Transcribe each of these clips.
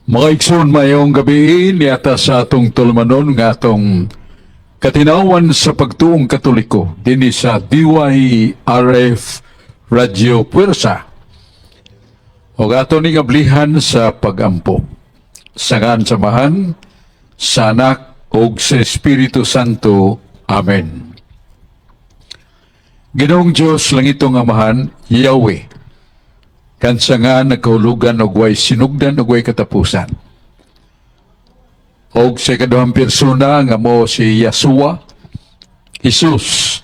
Mga igsoon, mayong gabi niata sa atong tulumanon nga atong katinawan sa pagtuong Katoliko dinhi sa DYRF Radio Puwersa. O ato ning ablihan sa pagampo. Sa ngalan sa Amahan, sa Anak, ug sa Espiritu Santo. Amen. Ginoong Diyos, langitong Amahan, Yahweh, kansa nga nagkahulugan og way sinugdan og way katapusan. Og sa ikaduhang persona nga mo si Yasua, Jesus,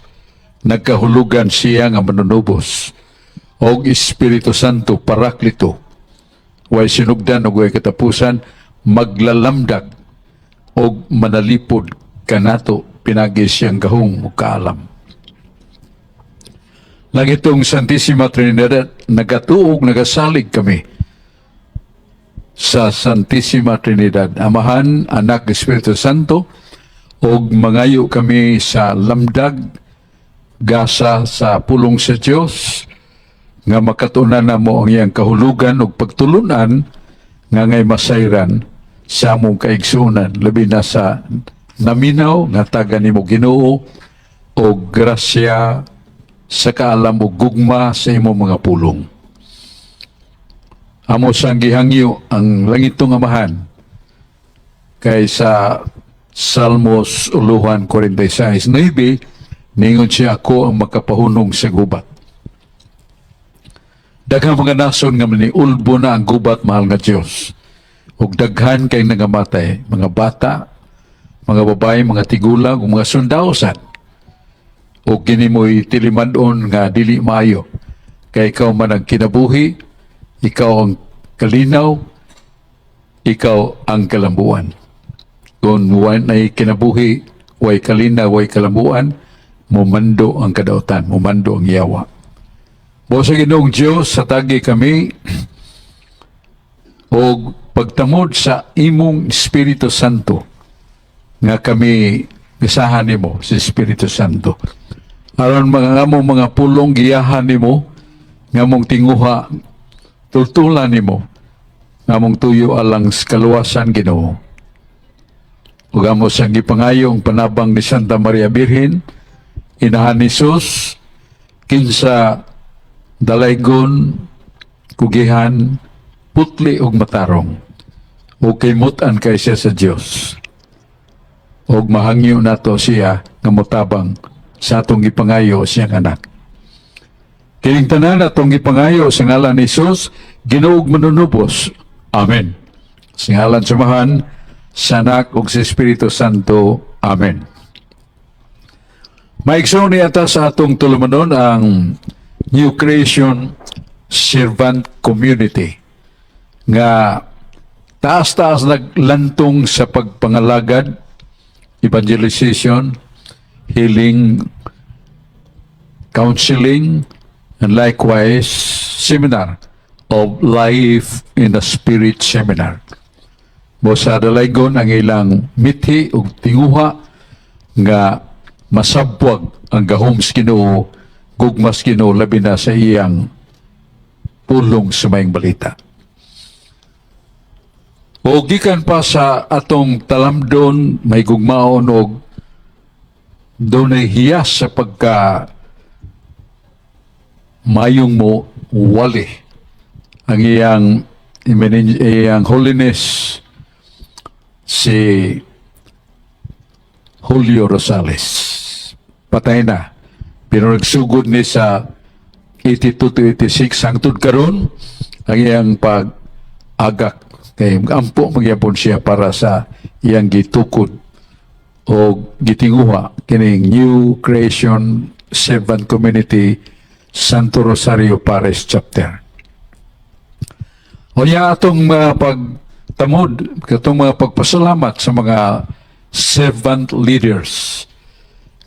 nagkahulugan siya nga manunubos. Og Espiritu Santo, Paraklito, way sinugdan og way katapusan, maglalamdag og manalipod kanato pinagi siyang gahom ug kaalam. Langitong Santissima Trinidad, nagatuog, nagasalig kami sa Santissima Trinidad, Amahan, Anak, Espiritu Santo, ug mangayo kami sa lamdag, gasa sa pulong sa Dios, nga makatunan na mo ang iyang kahulugan ug pagtulunan nga ngay masayran sa among kaigsunan, labi na sa naminaw nga taga nimo, Ginoo, og grasya sa kaalam ug gugma sa imong mga pulong. Amo sang gihangyo ang langitong Amahan kay sa Salmos uluhan 46:9 ningon siya, "Ako ang makapahunong sa gubat." Daghang mga nason nga maniulbo na ang gubat, mahal nga Dios. Ug daghan kay nangamatay, mga bata, mga babae, mga tigulang, ug mga sundao sad. O kini mo'y tiliman-on nga dili maayo. Kay ikaw man ang kinabuhi, ikaw ang kalinaw, ikaw ang kalambuan. Kung way kinabuhi, way kalinaw, way kalambuan, mumando ang kadautan, mumando ang yawa. Busa, Ginoong Diyos, hatagi kami og pagtamod sa imong Espiritu Santo nga kami gisahan nimo sa Espiritu Santo. Aron mga among mga pulong giyahan nimo, nga among tinguha tultulan nimo, nga among tuyo alang sa kaluwasan, Ginoo. Ug amo sang gipangayong panabang ni Santa Maria Birhen, inahan ni Jesus, kinsa dalaygon, kugihan, putli ug matarong. Ug kaymutan kay siya sa Dios. Ug mahangyo nato siya nga motabang sa atong gipangayo siyang anak. Kining tanan atong gipangayo sa ngalan ni Jesus, Ginoo ug manunubos. Amen. Sa ngalan sa Amahan, sa Anak ug sa Espiritu Santo. Amen. Maigsoon, niata sa atong tulumanon ang New Creation Servant Community nga taas-taas naglantong sa pagpangalagad, evangelization, healing, counseling, and likewise seminar of Life in the Spirit Seminar. Mo sa dalaygon ang ilang mithi ug tinguha nga masabwag ang gahom sa Ginoo, gugma sa Ginoo, labi na sa iyang pulong sa Maayong Balita. O gikan pa sa atong talamdon, may gugmaon og dunay hiyas sa pagka mayong mo wali ang iyang holiness si Julio Rosales. Patay na. Pero nagsugod ni sa 82 to 86 hangtod karon ang iyang pag-agak kay ampo magyapon siya para sa iyang gitukod o gitinguha kining New Creation Servant Community Santo Rosario Parish Chapter. O niya atong mga pagtamod, atong mga pagpasalamat sa mga servant leaders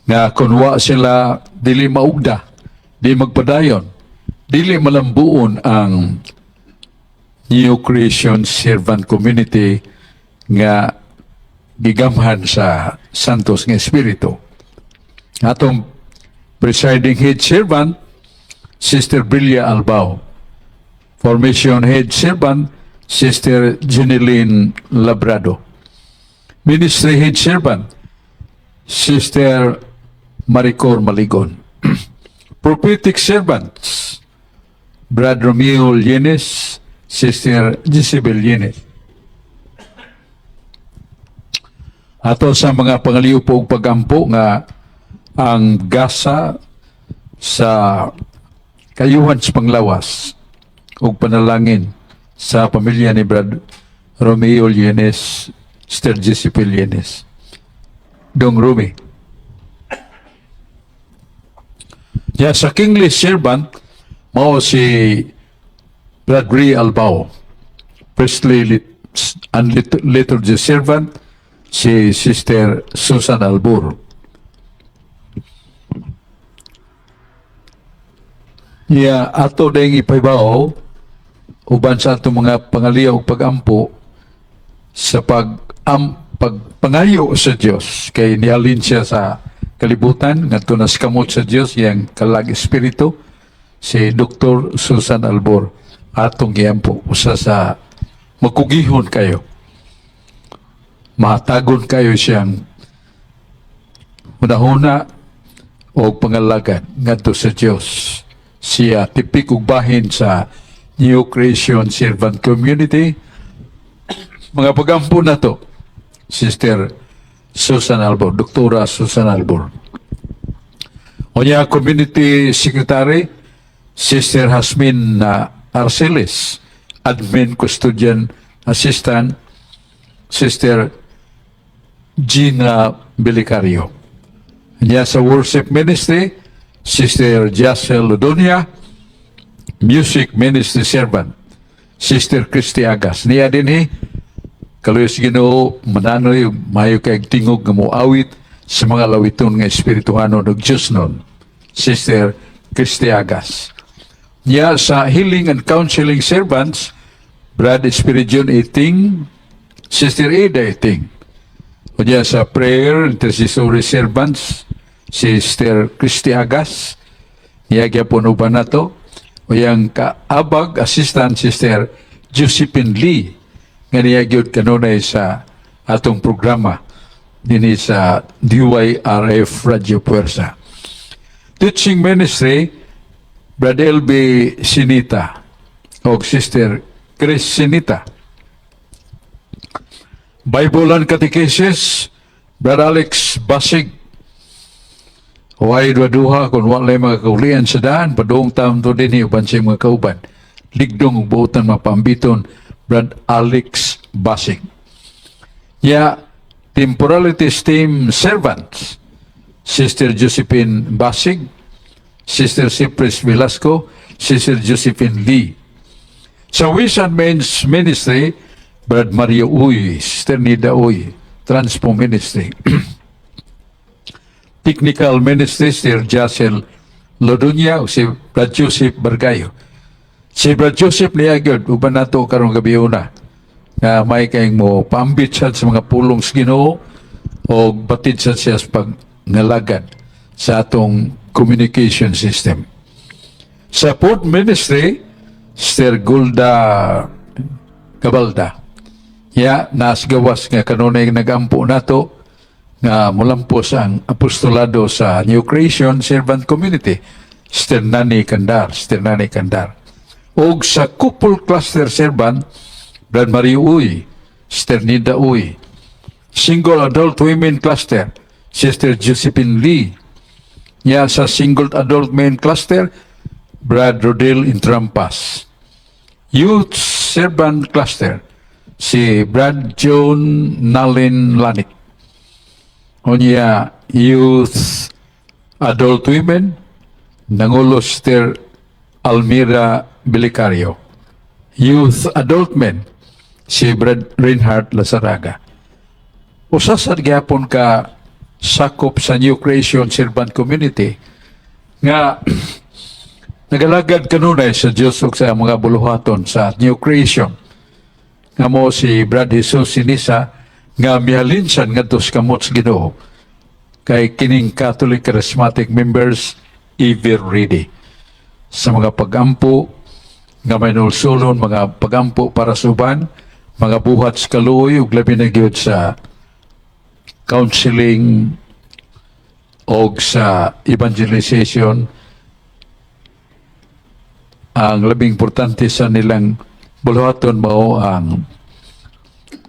nga kung wa sila dili maugda, di magpadayon, dili malambuon ang New Creation Servant Community nga gigamhan sa Santos nga Espiritu. Atong presiding head servant, Sister Brilla Albao. Formation head servant, Sister Jeneline Labrado. Ministry Head Servant, Sister Maricor Maligon. Prophetic Servants, Brad Romeo Llenes, Sister Jezebel Llenes. Ato sa mga pangaliw po og pagampo nga ang gasa sa kayuhan sa panglawas ug panalangin sa pamilya ni Brad Romeo Llenes, Sister Jezebel Llenes. Dong Rumi. Ya sa kingly servant mao si Brad Ray Albao. Priestly and liturgy servant si Sister Susan Albur. Ya ato ding ipahibaw uban sa atong mga pangaliw ug pagampo sa pagpangayo sa Dios kay nialin siya sa kalibutan ngadto na sa kamot sa Dios iyang kalag espiritu, si Dr. Susan Albor, atong giampo. Usa sa magkugihon kayo, mahatagon kayo siyang hunahuna o pangalagad ngadto sa Dios. Siya tipik ug bahin sa New Creation Servant Community. Mga pagampo na to, Sister Susan Albor, Doktora Susan Albor. Unya, Community Secretary, Sister Hasmin Arceles. Admin Custodian Assistant, Sister Gina Belicario. Unya sa Worship Ministry, Sister Jacel Ludonia. Music Ministry Servant, Sister Christy Agas. Niya din kaluoy sa Ginoo, mananoy, mayo kay tingog nga moawit sa mga lawiton nga espirituhanon ug Diyosnon, Sister Christy Agas. Niya sa Healing and Counseling Servants, Brad Espiridion Iting, Sister Ada Iting. Unya sa Prayer Intercessory Servants, Sister Christy Agas, niya gyapon uban nato. Uyang kaabag Assistant, Sister Josephine Lee, nga niya gyud kanunay sa atong programa dinhi sa DYRF Radio Puwersa. Teaching Ministry, Brad LB Sinita o Sister Chris Sinita. Bible and Catechesis, Brad Alex Basig. Way duha kung walay mga kaulian sa daan, padung taon to din uban sa mga kauban. Ligdong ug buotan mapambiton, Brad Alex Basig. Ya, Temporality Team Servants, Sister Josephine Basig, Sister Cypress Velasco, Sister Josephine Lee. Sa Ways and Means Ministry, Brad Mario Uy, Sister Nida Uy, Transpo Ministry. Technical Ministry, Sir Jacel Lodunya, o si Brad Joseph Bargayo. Si Brad Joseph niya gyud uban nato karong gabi una nga may kayong mo paambit siya sa mga pulong sa Ginoo o batid sa siya sa pagngalagad sa atong communication system. Sa Food Ministry, Sir Gulda Cabalda. Ya, nas gawas nga kanunay nagampo nato nga mulampos ang apostolado sa New Creation Servant Community, Sister Nani Kandar, Sister Nani Kandar. Og sa Couple Cluster Servant, Brad Mario Uy, Sister Nida Uy. Single Adult Women Cluster, Sister Josephine Lee. Nya sa Single Adult Men Cluster, Brad Rodel Intrampas. Youth Servant Cluster, si Brad John Nalin Lanik. Unya Youth Adult Women, nangulo Sister Almira Belicario. Youth Adult Men, si Brad Reinhardt Lazaraga. Usa sa gyapon ka sakop sa New Creation Servant Community nga nagalagad kanunay sa Dios ug sa mga buluhaton sa New Creation nga mo si Brad Jesus Sinisa nga mihalin siya ngadto sa kamot sa Ginoo kay kining Catholic Charismatic members ever ready sa mga pagampo. nga may nulsulon, mga pagampo para sa uban, mga buhat sa kaluoy, ug labi na gyud sa counseling og sa evangelization. Ang labing importante sa nilang buluhaton mao ang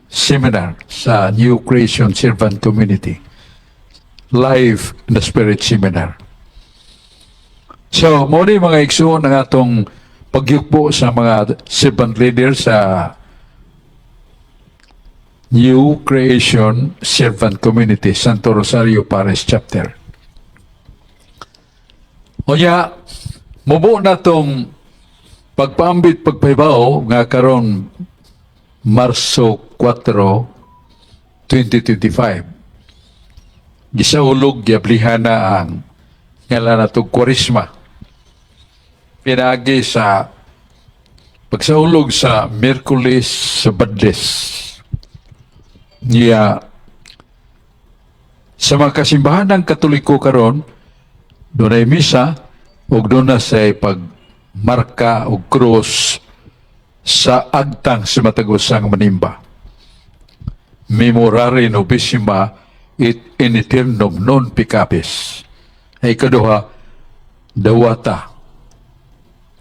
seminar sa New Creation Servant Community, Life in the Spirit Seminar. So, mao ni, mga igsoon, ang atong pagyugpo sa mga servant leader sa New Creation Servant Community, Santo Rosario Parish Chapter. Unya, mubo na tong pagpaambit, pagpahibaw nga karon Marso 4, 2025. Gisaulog, giablihan na ang ngalan natong Kwaresma. Pinaagi sa pagsaulog sa Miyerkules sa Badles. Niya sa mga kasimbahan ng Katoliko karon dunay misa ug doon na sa pagmarka og krus sa agtang sa matag usang manimba. Memorare novissima et in aeternum non peccabis. Ay kaduha, dawata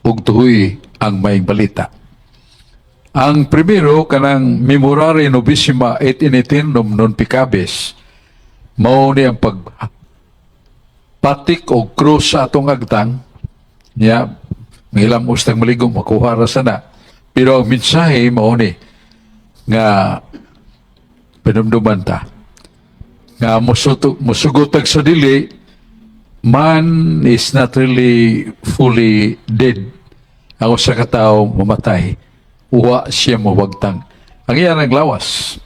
ug tuhoy ang maayong balita. Ang primero, kanang memorare novissima et in aeternum non peccabis, mao ni ang pag patik og krus sa atong agtang niya, mangilam tag maligo, makuha ra sana. Pero ang mensahe mao ni nga panumduman ta nga musugotag sa dili, man is not really fully dead. Ang usa ka tawo mamatay, wa siya mawagtang. Ang iya ng lawas.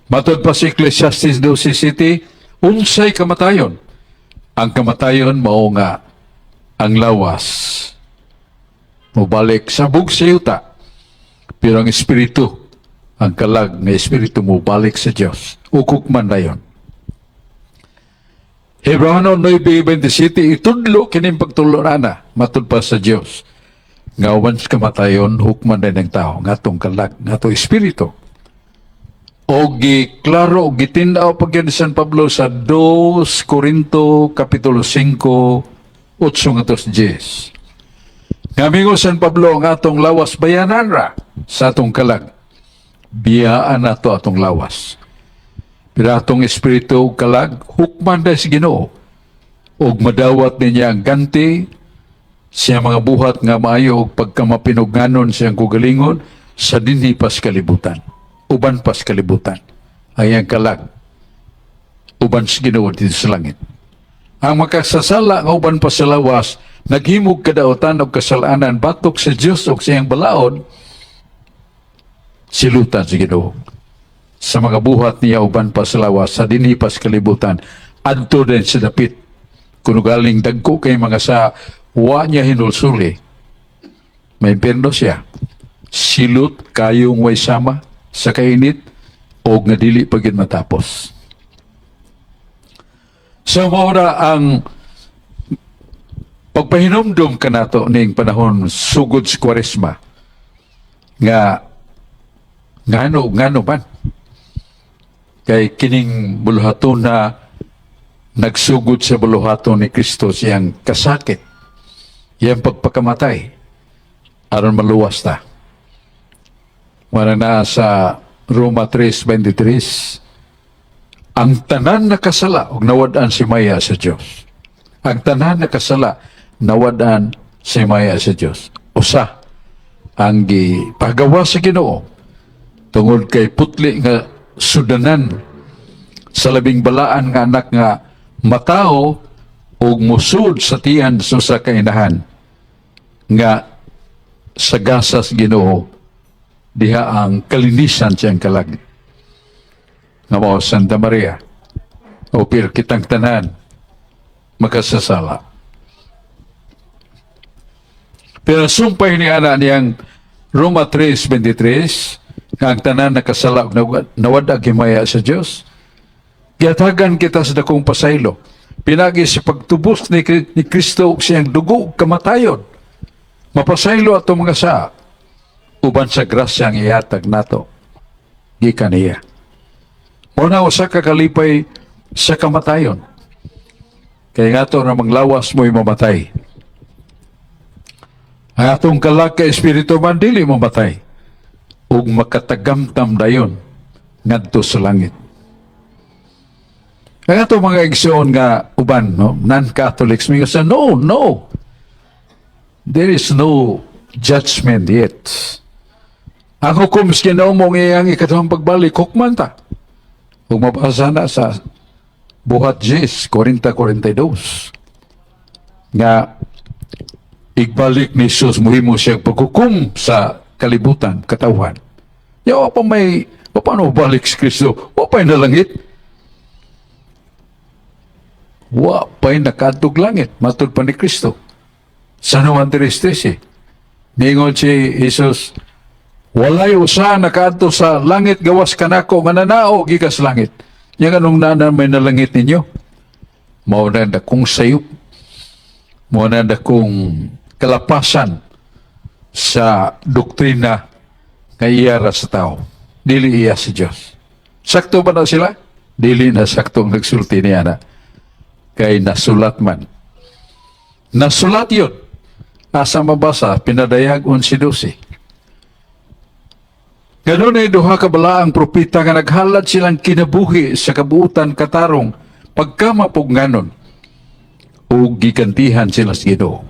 Matod pa sa Ecclesiastes 12:7, unsay kamatayon? Ang kamatayon mao nga ang lawas mobalik sa bug sa yuta. Pero ang espiritu, ang kalag nga espiritu, mobalik sa Dios. Ukok man dayon. Hebreo 9:27, itudlo kining pagtulo na matud pa sa Dios. Nga once kamatayon, hukman din ng tao, ngatong kalag, ngatong espiritu. O giklaro, o gitin-aw pag ni San Pablo sa 2 Corinto Kapitulo 5, 8 ngadto 10. Nga mingon San Pablo, ang atong lawas bayanan ra sa atong kalag. Biyaan nato atong lawas. Pero atong espiritu ug kalag, hukman dahil sa Ginoo. Ug madawat niya ang ganti siya mga buhat nga maayo ug pagkamapinugnanon siyang kugalingon sa dinhi pas kalibutan. Uban pas kalibutan. Ang iyang kalag uban sa Ginoo dito sa langit. Ang makasasala nga uban pa sa lawas, naghimog kadautan og kasalanan batok sa Dios ug siyang balaod, silutan sa Ginoo. Sa mga buhat niya uban pa sa lawas, sa dinhi pas kalibutan, adto din sa dapit. Kuno galing dagko kay mga sa wa niya hinulsuli, may impyerno siya. Silot kayong way sama sa kainit o nga dili pa gyud matapos. So mao na ang pagpahinumdum kanato ning panahon sugod sa Kwaresma nga ngano man kay kining buluhaton na nagsugod sa buluhaton ni Kristo, siyang kasakit, iyang pagpakamatay aron maluwas ta. Wala na sa Roma 3:23, ang tanan nakasala ug nawad-an sa himaya sa Dios. Ang tanan nakasala, nawad-an sa himaya sa Dios. Usa ang gipagawa sa Ginoo tungod kay putli nga sudanan sa labing balaan nga anak nga matao ug musud sa tiyan sa usa ka inahan nga sa gasas Ginoo diha ang kalinisan siyang kalag nga mao Santa Maria o pero kitang tanan makasasala. Pero sumpay ni ana niyang Roma 3:23 nga ang tanan nakasala ug nawad-ang himaya sa Dios, gihatagan kita sa dakong pasaylo pinagi sa pagtubos ni Kristo ug siyang dugo ug kamatayon. Mapasaylo ato mga saa uban sa grasya ang ihatag nato gikan niya. Mao na usa ka kalipay sa kamatayon. Kay nga ato na manglawas mo'y mamatay. Ang atong kalag ka espiritu man dili mamatay ug makatagamtam dayon ngadto sa langit. Ang ato mga igsoon nga uban, no, non-Catholics, may say, No. There is no judgment yet. Ang hukom sa Ginoo mo iyang ikaduhang pagbalik, hukman ta." Ug mabasa na sa Buhat 10, 40-42. Nga igbalik ni Jesus, muhimo siya paghukom sa kalibutan, katawhan. Ya, wa pa may, wa pa no balik si Kristo, wa pa nalangit. Wa pa'y nakaadtog langit, matud pa ni Kristo. San Juan 3:13. Ningon si Jesus, "Walay usa nakaadto sa langit gawas kanako nga nanaog gikan sa langit." Nya nganong naa may nalangit ninyo? Mao na dakong sayop. Mao na dakong kalapasan sa doktrina nga iya ra sa tao. Dili iya sa Diyos. Sakto ba na sila? Dili na sakto ang nagsulti niya na. Kay nasulat man. Nasulat yun. Asa mabasa? Pinadayag 11:12. Ganun ay duha ka balaang propeta nga naghalad silang kinabuhi sa kabuutan katarong pagkamapugnganon ug gigantihan sila sa Ginoo.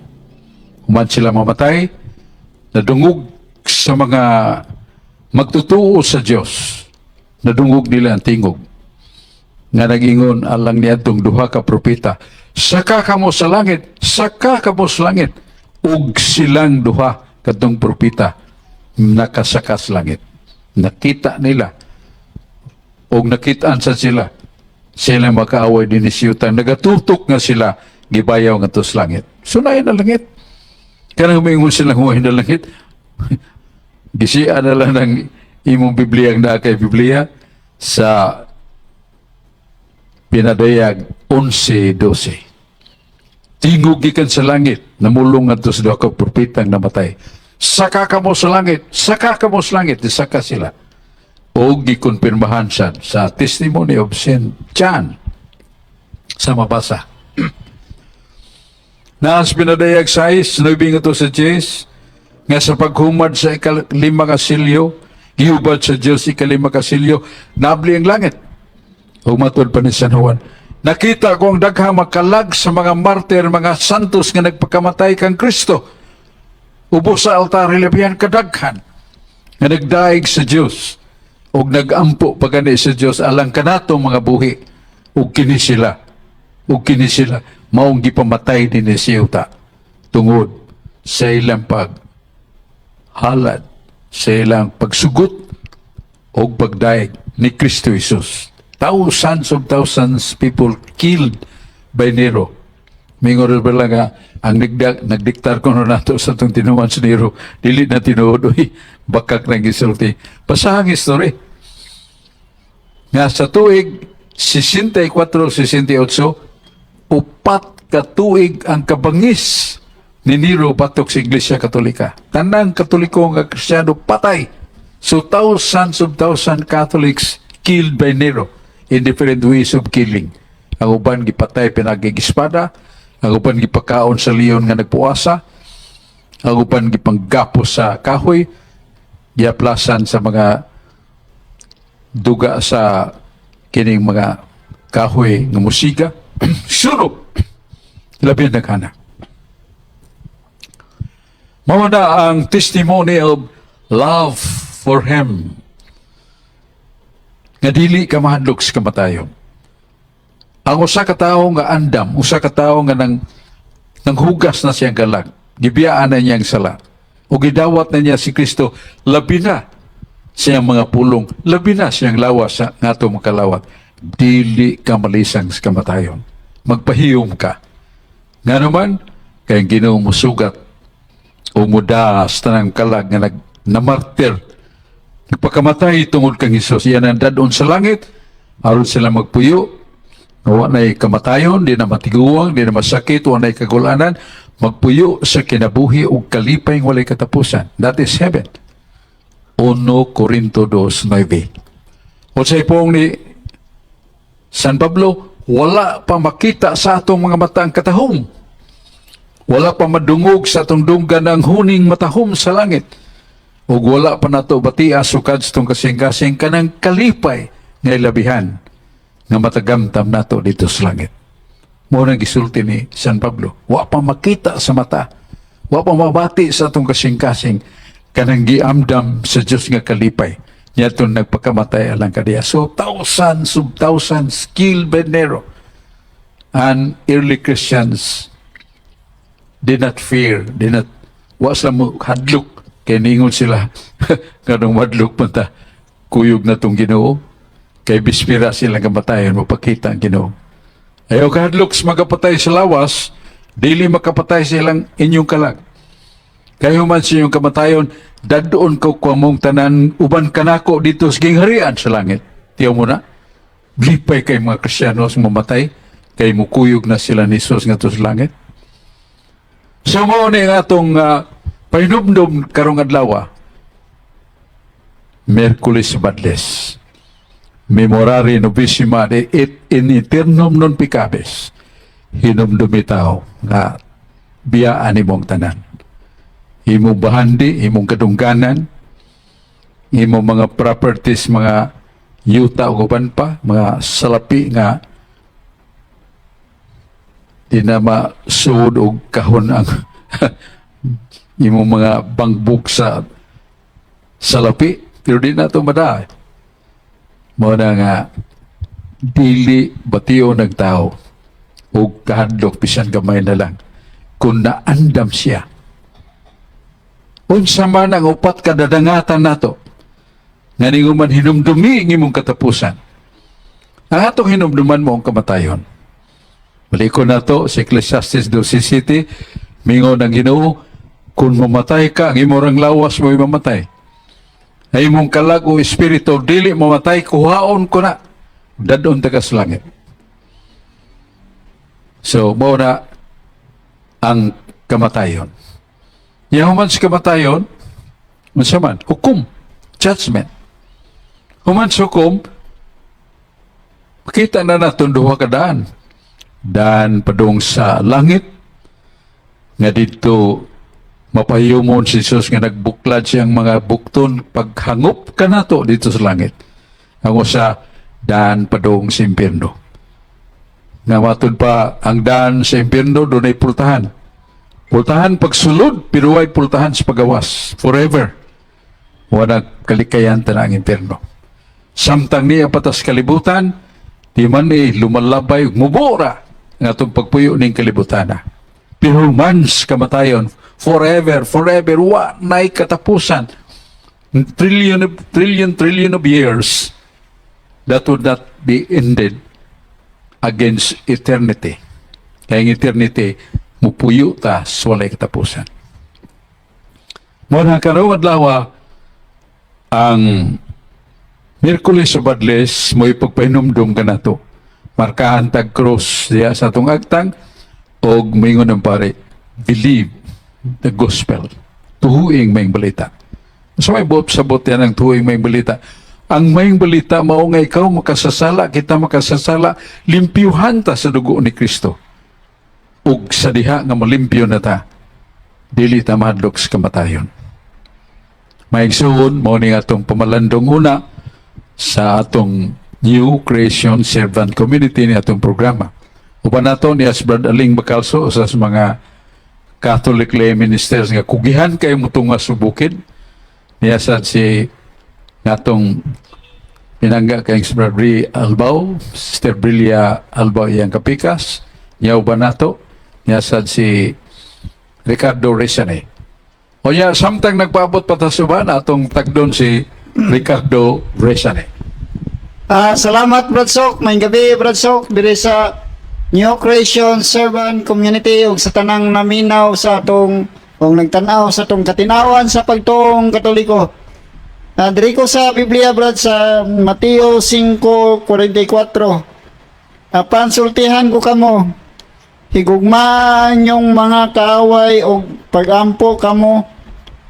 Human sila mamatay, nadungog sa mga magtutuo sa Dios. Nadungog nila ang tingog nga nag-ingon alang niadtong duha ka propeta, "Saka kamo sa langit, saka kamo sa langit." Ug silang duha kadtong propeta nakasaka sa langit. Nakita nila ug nakitaan sa sila sila makaaway din ni siyutan nagatutok nga sila gibayaw ngadto sa langit. So naay na langit. Kanang humingon silang huway na langit, gisian na lang ng imong Biblia ang naa kay Biblia sa Pinadayag 11:12. Tingog gikan sa langit, namulong ngadto sa duha ka propetang namatay, "Saka kamo sa langit, saka kamo sa langit." Saka sila. O gikumpirmahan siya sa Testimony of St. John sa mabasa. Naas Pinadayag 6, 9 to sa 10, nga sa paghumad sa ikalima ka silyo, gihubad sa Diyos ikalima ka silyo, nabli ang langit. Ug matud pa ni San Juan, nakita ko ang daghang makalag sa mga martir, mga santos nga nagpakamatay kang Kristo. Ubos sa altar, hilabihan kadaghan nga nagdaig sa Dios ug nagampo pagani sa Dios alang kanato mga buhi, ug kini sila maong gipamatay din ni siyuta tungod sa ilang pag halad, sa ilang pagsugot ug pagdaig ni Kristo Jesus. Thousands of thousands people killed by Nero. Mingon ba lang nga, ang nagdiktar ko nato sa itong tinuan sa Nero, dili na tinuod, uy, bakak nang gisulti. Basahang history. Nga sa tuig 64-68, 4 ka tuig ang kabangis ni Nero batok sa Iglesia Katolika. Tanang Katoliko nga Kristiyano patay. So thousands of thousands Catholics killed by Nero in different ways of killing. Ang uban gipatay pinaagig espada, ang uban gipakaon sa leon nga nagpuasa, ang uban gipanggapos sa kahoy, giaplasan sa mga duga sa kining mga kahoy nga musiga, sunog, labi naghana. Mao na ang testimony of love for Him. Nga dili ka mahadlok sa kamatayon. Ang usa ka tawo nga andam, usa ka tawo nga nang hugas na siyang kalag, gibiyaan na niyang sala, o gidawat na niya si Kristo, labi na siyang mga pulong, labi na siyang lawas sa ngato makalawat. Dili ka malisang sa kamatayon. Magpahiyom ka. Nga naman, kay ang Ginoo musugat o mudas tanang kalag nga nag namartir, nagpakamatay tungod kang Hesus, iyan ang dadon sa langit aron sila magpuyo nga wa na'y kamatayon, di na matiguang, di na masakit, wa na'y kagulanan. Magpuyo sa kinabuhi ug kalipay nga walay katapusan. That is heaven. 1 Corinto 2:9. O sa ipong ni San Pablo, wala pa makita sa atong mga mata ang katahom. Wala pa madungog sa atong dunggan ang huning matahom sa langit. Ug wala pa nato batia sukad sa atong kasing-kasing kanang kalipay nga ilabihan nga matagamtam nato didto sa langit. Mao nang gisulti ni San Pablo, wa pa makita sa mata, wa pa mabati sa atong kasing-kasing kanang giamdam sa Dios nga kalipay niadtong nagpakamatay alang kaniya. So thousands of thousands killed by Nero, and early Christians did not fear, did not, wa sila mo hadlok, kay ningon sila, nganong madlok man ta, kuyog na tong Ginoo, kay bispira sila kamatayon, mapakita ang Ginoo. Ayaw kahadlok sa magapatay sa lawas, dili makapatay silang inyong kalag. Kayo man sa inyong kamatayon, dad-on ko kamong tanan, uban kanako didto sa gingharian sa langit. Tiyaw mo na, lipay kay mga Kristiyano sa mamatay, kay mukuyog na sila ni Jesus ngadto sa langit. So mao ni ang atong pahinumdum karong adlaw. Miyerkules Badles. Memorare novissima de et in aeternum non peccabis. Hinumdumi tao nga biyaan imong tanan. Imong bahandi, imong kadungganan, imong mga properties, mga yuta o uban pa, mga salapi nga di na masuod og kahon ang imong mga bankbook sa salapi, pero di na ito mada. Mao na nga dili bation ng tao og kahadlok bisan gamay na lang kung naandam siya unsa man ang upat ka dadangatan nato nga ninguman hinumdumi ang imong katapusan. Ang atong hinumduman mao ang kamatayon. Balikon nato sa Ecclesiastes 12:7, mingon ang Ginoo, kung mamatay ka, ang imong lawas mo'y mamatay. Ay imong kalag o espiritu, dili mamatay, kuhaon ko na. Dad-on ta ka sa langit. So, mao na ang kamatayon. Human sa kamatayon, unsa man, hukom, judgment. Human sa hukom, makita na naton duha ka daan. Daan padung sa langit, nga didto mapahiyumon si Jesus nga nagbuklad siyang mga bukton paghangop kanato didto sa langit. Ang usa, daan padung sa impyerno. Nga matud pa ang daan sa impyerno, dunay pultahan. Pultahan pagsulod, pero way pultahan sa pagawas. Forever. Wala kalikayan ta ang impyerno. Samtang niya patas kalibutan, di man ni lumalabay, mubora ang atong pagpuyo ning kalibutan na. Pero once kamatayon, forever, forever, wa na'y katapusan. Trillion, of, trillion, trillion of years, that would not be ended against eternity. Kaya ang eternity, mupuyo ta sa walay katapusan. Mao na karong adlaw, ang Miyerkules sa Badles, mo'y pagpahinumdum kanato. Markahan tag cross diya sa atong agtang, og moingon ang pare, "Believe the gospel." Tuhuing maayong balita. Sa may buot sabot yan ang tuhuing maayong balita. Ang maayong balita mao nga ikaw makasasala, kita makasasala, limpyuhan ta sa dugo ni Kristo. Ug sa diha nga malimpyo na ta, dili ta mahadlok sa kamatayon. Maigsuon, mao ni atong pamalandong una sa atong New Creation Servant Community ni atong programa. Uban nato ni as Brad Aling Bacalso, usa sa mga Catholic lay ministers nga kugihan kay mutunga sa bukid. Niya sad si natong pinangga kay si Brad Bri Albao, Sister Brilia Albao iyang kapikas. Niya uban nato niya sad si Ricardo Rezane. O niya, samtang nagpaabot pa ta sa uban, atong tagdon si Ricardo Rezane. Ah, salamat, Brad Sok. Maayong gabi, Brad Sok, diri sa New Creation Servant Community ug sa tanang naminaw sa atong ug nagtan-aw sa atong katinawan sa pagtuong Katoliko. Ah, diri ko sa Biblia, Brad, sa Mateo 5:44. Apan sultihan ko kamo. Higugmaa inyong mga kaaway og pagampo kamo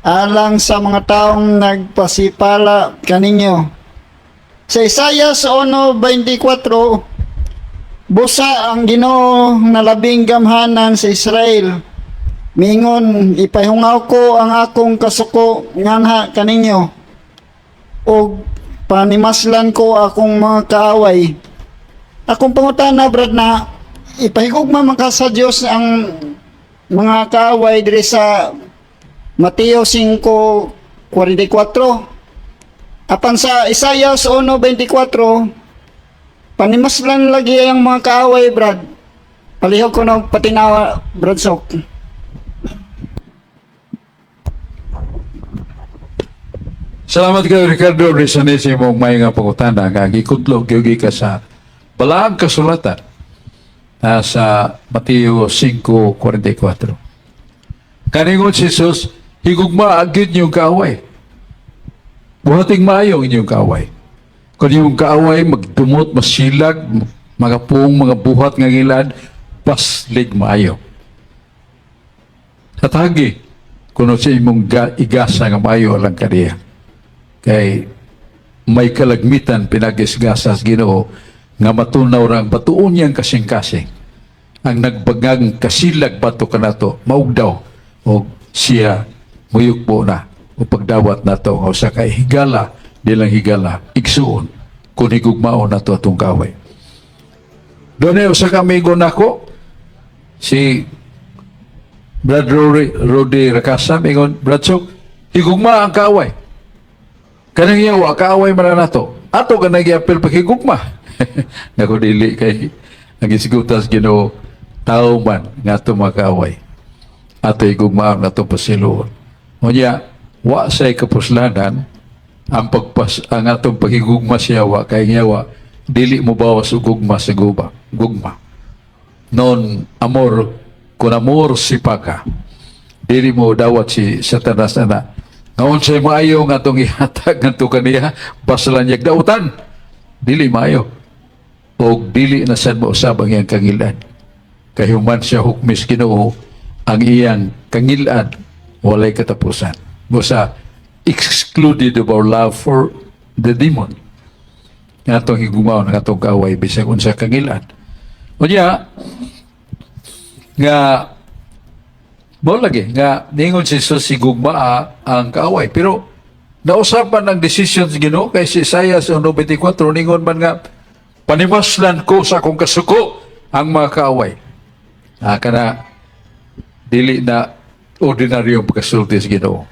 alang sa mga taong nagpasipala kaninyo. Sa Isaias 1:24, "Busa ang Ginoo na labing gamhanan sa Israel. Mingon, ipahungaw ko ang akong kasuko nganha kaninyo ug panimaslan ko akong mga kaaway." Akong pangutana, Brad, na ipahigugma man ka sa Dios ang mga kaaway diri sa Mateo 5:44. Apan sa Isaias 1:24, panimaslan lagi ang mga kaaway, Brad. Palihog ko na patinawa, Brad Sok. Salamat kayo, Ricardo Rizanese, mong may nga pangutana nga gikudlog gyud ka sa balaang kasulatan na sa Mateo 5:44. Kaningon si Jesus, higugma gyud inyong kaaway. Buhating maayo ang inyong kaaway. Kung inyong kaaway magdumot, masilag, mga pung, mga buhat nga ngilad, paslig maayo. Hatagi, kuno sa imong igasa nga maayo lang kaniya. Kay may kalagmitan pinagisgasas Ginoo nga matunaw ra ang batuon niyang kasing-kasing. Ang nagbagang kasilag bato kanato, maugdaw o siya muyukbo na o pagdawat nato nga usa ka higala dilang higala igsuon kung higugmaon nato atong kaaway. Doon usa ka amigo nako, si Brad Rory, Rudy Rakasa, mingon, "Brad Sok, higugma ang kaaway. Kanang yawa, kaaway man na nato. Ato ka nag-apil paghigugma." Nako, dili, kay ang isigutas Ginoo, tao man nga ato mga kaaway. Ato higugmaon nato pasiluon. Unya, wa say kapuslanan ang pagpas ang atong paghigugma sa yawa, kay ang yawa dili mo bawas og gugma sa guba gugma. Non amor con amor si paga. Dili mo dawat si Satanas ana nga unsay maayo nga atong ihatag ngadto kaniya, basalan niya dautan. Dili maayo og dili na sad mausab ang iyang kangilad, kay human siya hukmis Ginoo, ang iyang kangilad walay katapusan. Busa excluded of our love for the demon. Nga atong higugmaon ang atong kaaway bisag unsa kangilad. Unya nga mao lagi nga ningon si Jesus higugmaa ang kaaway, pero nausapan ang decision sa Ginoo, kay si Isaiah sa 1:24 ningon man nga panimaslan ko sa akong kasuko ang mga kaaway. Ah, kana dili na ordinaryong pagkasulti sa Ginoo.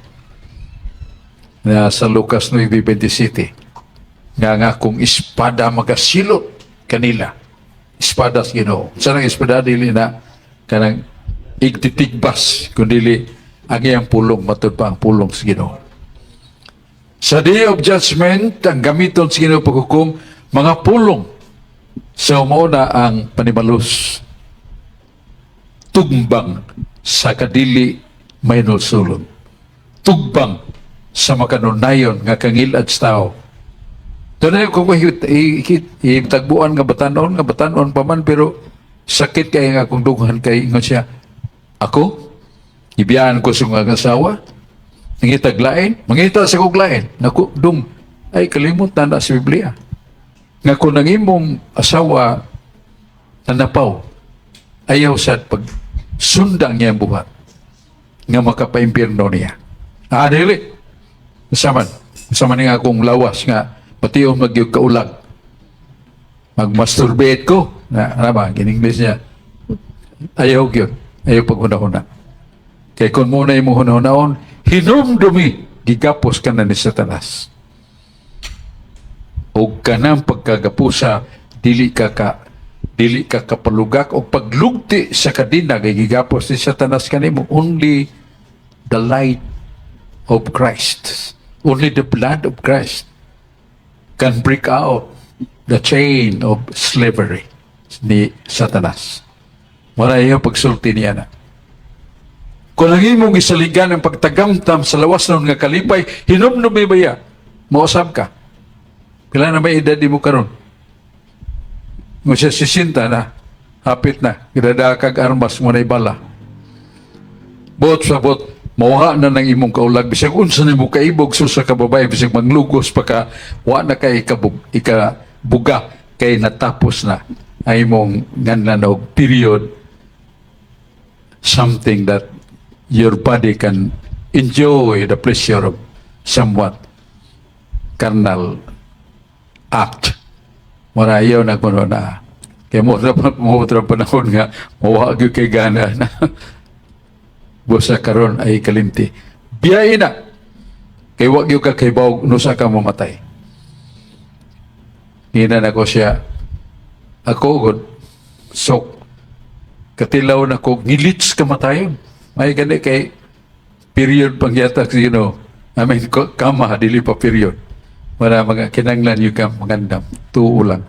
Na sa Lucas 9:27 nga akong espada magasilot kanila. Espada sa Ginoo. Sa nang espada, dili na kanang igtitigbas, kundi ang iyang pulong, matud pa ang pulong sa Ginoo. Sa Day of Judgment, ang gamiton sa Ginoo paghukom, mga pulong. So mao na ang panimalos, tugbang sa kadili mahinulsulon. Tugbang sa makanunayon nga kangilad sa tao. Doon ko itagbuan nga batanon pa man, pero sakit kay nga akong dughan, kay ingon siya, "Ako ibiyaan ko sa mga asawa, nangitag lain, mangita sa kog lain." Naku, dum, ay kalimot na na sa Biblia. Nga kung ang imong asawa nanapaw, ayaw sad pag sundang niya ang buhat nga makapaimpirno niya. Ah, dili. Saman. Saman nga akong lawas nga pati magyug kaulag. Mag-masturbate ko. Na, ano ba, in-English niya. Ayaw yun. Ayaw paghuna-huna. Kay kung muna imong hunahunahon, hinumdumi, gigapos ka na ni Satanas. O kanang pagkagapusa, dili ka kapalugak o paglugti sa kadena kay gigapos ni Satanas kanimo. Only the light of Christ, only the blood of Christ can break out the chain of slavery ni Satanas. Wala iyo pagsulti niya na. Kung ang imong isaligan ang pagtagamtam sa lawas nun nga kalipay, hinumdumi ba ya? Mausab ka. Pila na may edad mo karon? Mo siya sisinta na. Hapit na, gidada kag armas mo na bala. Buot sa buot, mawala na ng imong kaulag, bisag unsa nimo kaibog sa ka babae, bisag manglugos pa ka, wa na kay ikabuga, kay natapos na ang imong nganlan og period, something that your body can enjoy the pleasure of somewhat carnal act. Marayaw na kuno na. Kaya mo mo mo panahon nga mawa gyud kay gana na. Busa karon ay kalimti. Biyahe na. Kay wa gyud ka kahibaw nusa ka mamatay. Ngina na ko siya. Ako gud sok katilaw na ko ngilits kamatayon. May gani kay period pang yata. I mean, kama, dili pa period. Wala mga kinanglan yung ka magandam. Tuo lang.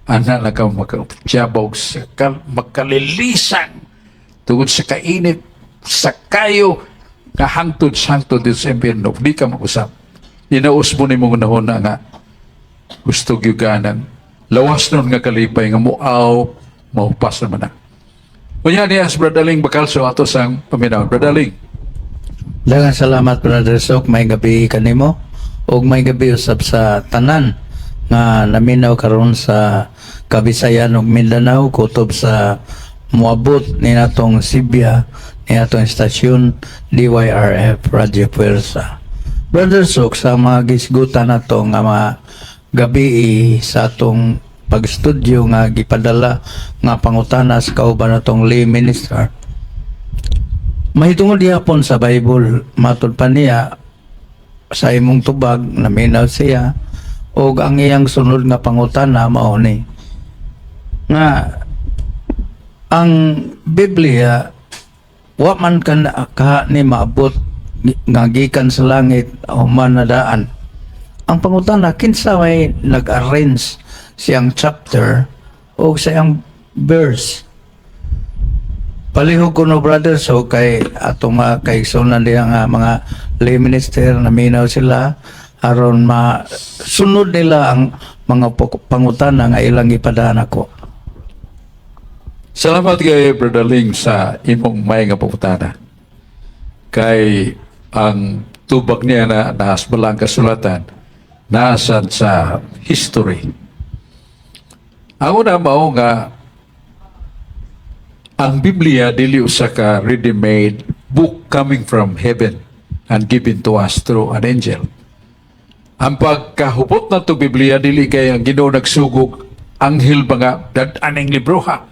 Ana na ka makatsabog sa makalilisan tungod sa kainit sa kayo nga hangtod sa hangtod dito sa impyerno, di ka mag-usap. Inaus mo ni mong unahon na nga gusto gyud ka ng lawas nun nga kalipay nga muaw, maupas naman na. Unya niya si Brother Ling Bacalso ato sang paminaw. Brother Ling. Daghang salamat, Brother Sok, may gabi kanimo ug may gabi usab sa tanan nga naminaw karon sa Kabisayan ug Mindanao kutob sa moabot ni natong Sibya ni atong estasyon DYRF Radio Puwersa. Brother Sok, sa mga gisgutan nato nga mga gabi sa atong pagstudyo nga gipadala nga pangutana sa kauban natong lay minister, mahitungod gihapon sa Bible, matud pa niya sa imong tubag, naminaw siya og ang iyang sunod nga pangutana mao ni nga ang Biblia wa man kan ka ni maabot nga gikan sa langit o manadaan. Ang pangutana, kinsa may nag-arrange siyang chapter o siyang verse? Palihog ko no, brother, so kay atong mga kaigsunan diha nga mga lay minister, naminaw sila aron masunod nila ang mga pangutana nga ilang ipadaan ako. Salamat kay Brother Ling sa imong may nga pangutana. Kay ang tubag niya na naas ang kasulatan, naasad sa history. Ang una mao nga ang Biblia dili usa ka ready-made book coming from heaven and given to us through an angel. Ang pagkahubot na to Biblia, dili kay ang Ginoo nagsugog anghel ba nga dad-aning libro ha.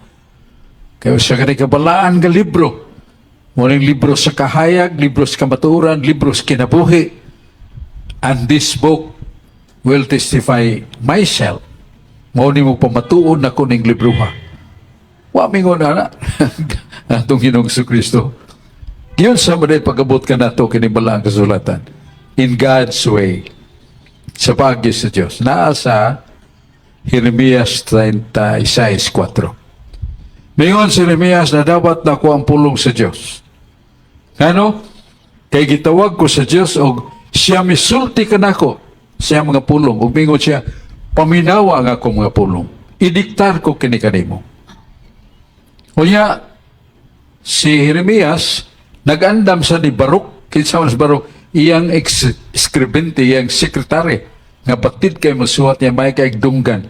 Kaya usa ka kabalaan nga libro. Muning libro sa kahayag, libro sa kamatuoran, libro sa kinabuhi. And this book will testify myself. Mao ni mo pamatuon na ning libro ha. Wa mingon na atong Ginoong Kristo. Giyon sa maday pag-abot ka nato kini balaang kasulatan. In God's way. Sa paagi sa Diyos. Naa sa Jeremias 36:4. Mingon si Jeremias na dapat na ko ang pulong sa Diyos. Ano? Kay gitawag ko sa Diyos og siya misulti kanako siya mga pulong. Ug mingon siya, paminawa ang akong mga pulong. Idiktar ko kini kanimo. Unya, si Jeremias, nag-andam sa ni Baruch, kinsa man si Baruch, iyang ex-eskribente, iyang sekretary, nga batid kay masuwat niya, may kay dunggan.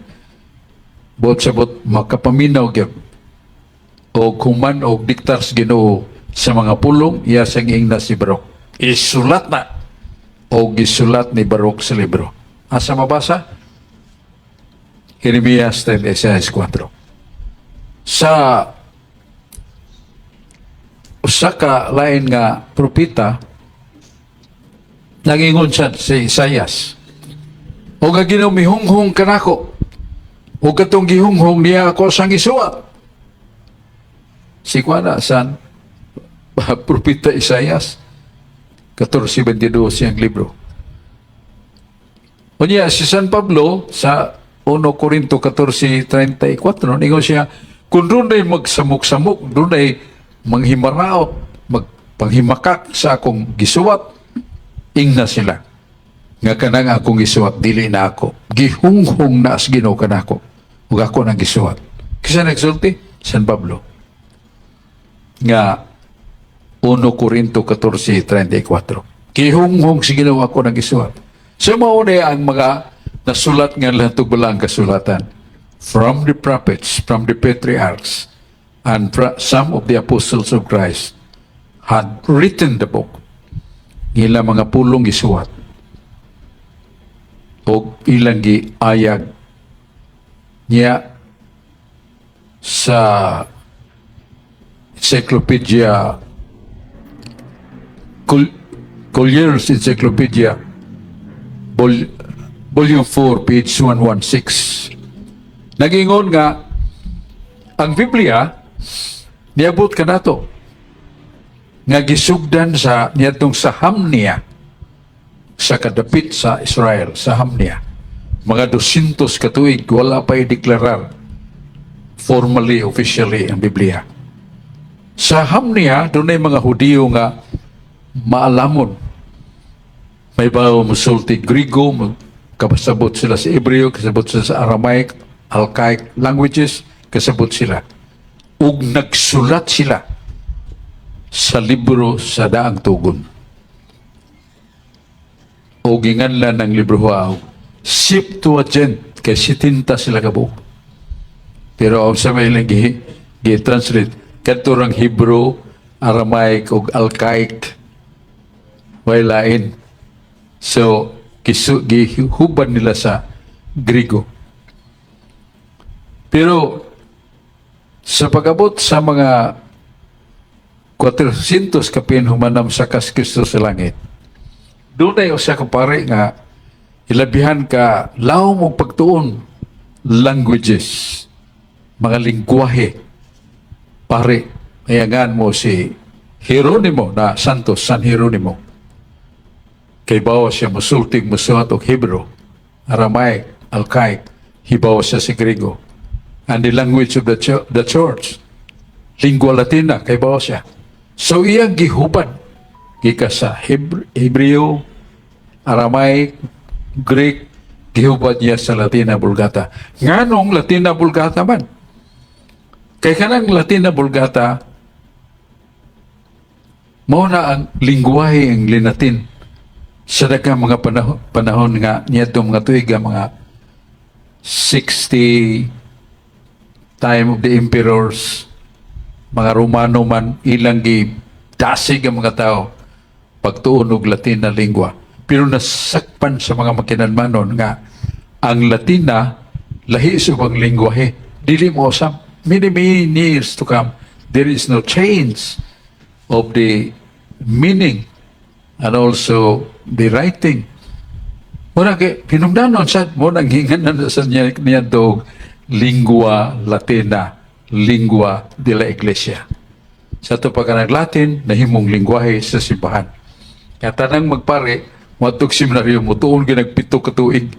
Buot sa buot, makapaminaw gyud. O kuman og diktar sa Ginoo sa mga pulong, iya siyang ingna si Baruch. Isulat na. O gisulat ni Baruch sa libro. Asa mabasa? Jeremias 36:4. Sa usa ka lain nga propeta, nangingon siya si Isayas. O nga Ginoo mihunghong kanako. O katong gihunghong niya ako sang isuwat. Si Kuana san propeta Isayas 14:22 siyang libro. Unya si San Pablo sa 1 Corinto 14:34, ningon siya kung dunay magsamok-samok, dunay manghimaraot, magpanghimakak sa akong gisuwat, ingna sila nga kanang akong gisuwat dili na ako. Gihunghong na sa Ginoo kanako ug ako nang gisuwat. Kinsa nagsulti? San Pablo nga 1 Corinto 14:34. Gihunghong sa Ginoo ako nang gisuwat. So mao na ang mga nasulat nga latog balaang kasulatan from the prophets, from the patriarchs, and some of the apostles of Christ had written the book. Ila mga pulong gisuwat og ilang giayag niya sa Encyclopedia Collier's Encyclopedia, Volume 4, page 116, nagingon nga ang Biblia niabot kanato nga gisugdan sa niadtong sa Hamnia, sa kadapit sa Israel, sa Hamnia. Mga 200 katuig wala pa i-deklarar formally, officially ang Biblia. Sa Hamnia, dunay mga Hudiyo nga maalamon. May bawo musulti Grigo, kasabot sila sa Hebreo, kasabot sila sa Aramaic, Alkaic languages, kasabot sila. Ug nagsulat sila sa libro sa Daang Tugon. O ginganlan ng libro og Septuagint, kay 70 sila kabuok. Pero ang sa may ilang gi-translate, kadto rang Hebrew, Aramaic ug Alkaic, way lain. So, gihuban nila sa Grigo. Pero sa pag-abot sa mga 400 kapin human namsaka si Kristo sa langit, dunay usa ka pare nga ilabihan ka lawom og pagtuon languages, mga lingwahe, pare, ayangan mo si Jeronimo na Santos, San Jeronimo. Kay bawo siya musultig, musuhat og Hebrew, Aramaic, Alkaic, hibaw siya si Grigo. And the language of the church, lingua Latina, kay bawo siya. So iyang gihuban, gika sa Hebreo, Aramaic, Greek, gihuban niya sa Latina Vulgata. Nganong Latina Vulgata man? Kay kanang Latina Vulgata, mao na ang lingwahe ang Linatin sa daghang mga panahon nga niadtong mga tuig nga mga 60, time of the emperors, mga Romano man, ilang gi dasig ang mga tao pagtuon og Latin na lingwa, pero nasakpan sa mga makinanmanon nga ang Latina lahi sa ubang lingwahe, dili mo usab. Many, many years to come, there is no change of the meaning and also the writing. Muna kay hinungdanon sad mo nang hinganan sa niya dog lingua Latina, lingua de la Iglesia. Sa ato pa kanang Latin, nahimong lingwahe sa simbahan. Kaya tanang magpare, moadtog seminaryo, mutuon ginag 7 ka tuig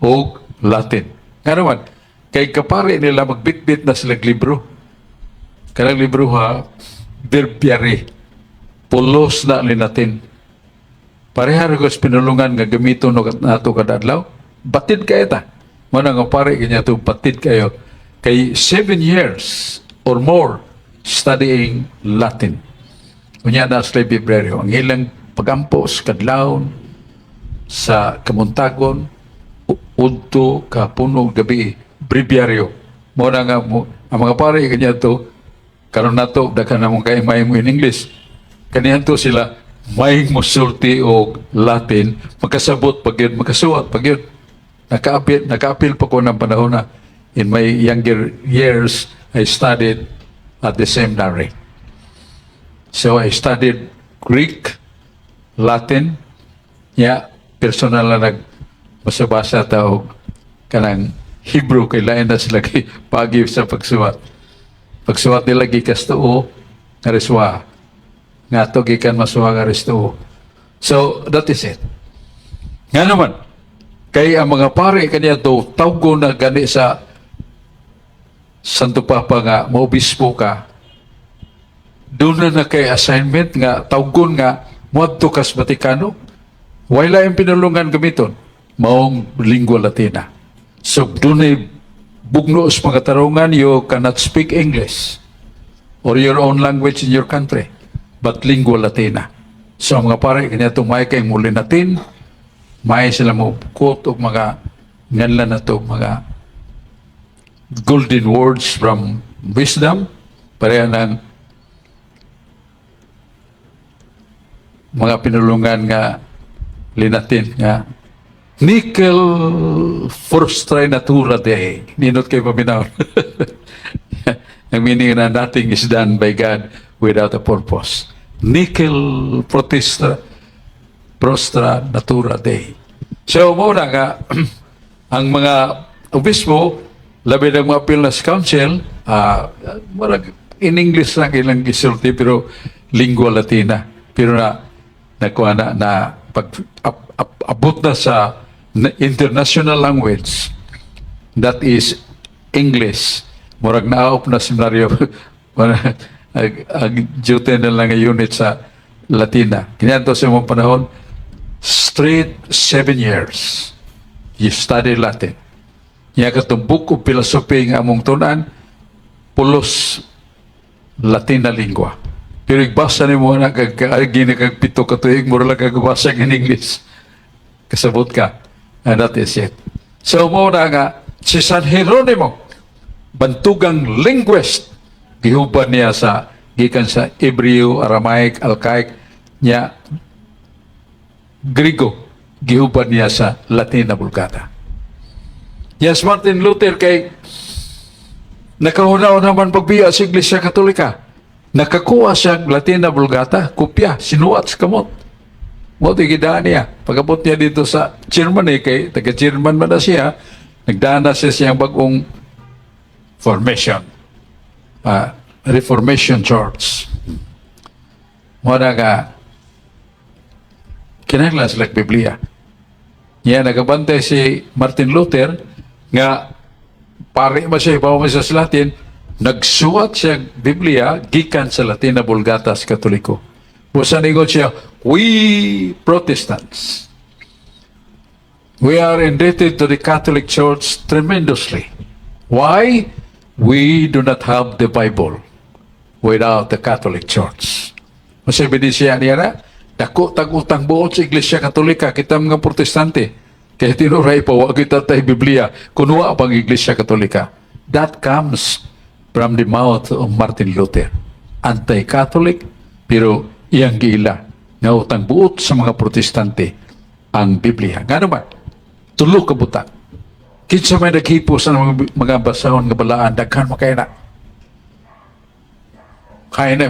og Latin. Nga naman, kay kapare nila magbitbit na sila libro. Kanang libro ha, Breviary. Pulos na ni Latin. Pareha ra sa pinulungan nga gamiton no nato kada adlaw. Batid kayo ta. Mao na nga pare kanya to batid kayo. Kay 7 years or more studying Latin. Unya na sila Breviary. Ang ilang pagampos kadlawon sa kamuntagon udto kapunog gabi, breviaryo. Mao na nga mo, ang mga pare kanya to karon nato daghan namong kay may mo in English. Kaniyan to sila may musulti og Latin, makasabot pag yun, makasuwat pag yun. Nakaapil pa ko ng panahon na in my younger years, I studied at the seminary. So I studied Greek, Latin, ya, personal na nag basa-basa ta og kanang Hebrew kay lain na sila kay pagi sa pagsuwat. Pagsuwat nila gikas tuo nga riswa. Nga to gikan masuwa nga ristuo. So that is it. Nga naman, kay ang mga pare kaniya to tawgo na gani sa Santo Papa nga maobispo ka, doon na na kay assignment nga tawgon nga moadto kas Vatikano. Wala yung pinulungan gamiton maong lingua Latina. So dunay Bugno sa pagkatarungan, you cannot speak English or your own language in your country, but lingua Latina. So ang mga pare, kanya tumay kay muli natin, may sila mo quote og mga nganlan na to, mga golden words from wisdom, pareha ng mga pinulungan nga linatin nga Nihil frustra natura Dei. Ninot kay paminaw. Ang meaning na nothing is done by God without a purpose. Nihil protesta frustra natura Dei. So, mao na nga, ang mga obispo, labi ng mga appeal na sa council, marag in English lang ilang gisulti pero lingua Latina. Pero na nakuha na, na pag abot na sa international language, that is English. Murag naop na seminaryo ang duty na lang ang unit sa Latina. Kiniadto sa imong panahon, straight 7 years you study Latin. Nya katong book of philosophy nga among tun-an, pulos Latina lingua. Pero igbasa nimo na kag kaagi na kag 7 ka tuig, mura lang kag basa in English. Kasabot ka. And that is it. So mao na nga si San Jeronimo, bantugang linguist, gihuban niya sa gikan sa Hebreo, Aramaic, Alkaic, niya Grigo, gihuban niya sa Latina Vulgata. Yes, Martin Luther kay nakahuna naman pagbiya sa Iglesia Katolika. Nakakuha siya Latina Vulgata, kopya, sinuat sa kamot. Mao gidaan niya. Pagabot niya dito sa Germany, kay taga-German man na siya, nagdaan na siya siyang bagong formation. Reformation Church. Mao na nga, kinahanglan sila Biblia. Niya nagabantay si Martin Luther nga pare ba siya, ibaw siya sa Latin, nagsuwat siya Biblia gikan sa Latina Vulgata sa Katoliko. Busa ningon siya, "We Protestants, we are indebted to the Catholic Church tremendously. Why? We do not have the Bible without the Catholic Church." Masabi din siya niya na, dako tag utang buot sa Iglesia Katolika, kita mga Protestante. Kaya tinuray pa, wa kita tay Biblia, kunwa pang Iglesia Katolika. That comes from the mouth of Martin Luther. Anti-Catholic, pero iyang giila nga utang buot sa mga Protestante ang Biblia. Nga naman, tulo ka butang. Kinsa may naghipo sa mga basahon nga balaan, daghan makaya na. Kaya na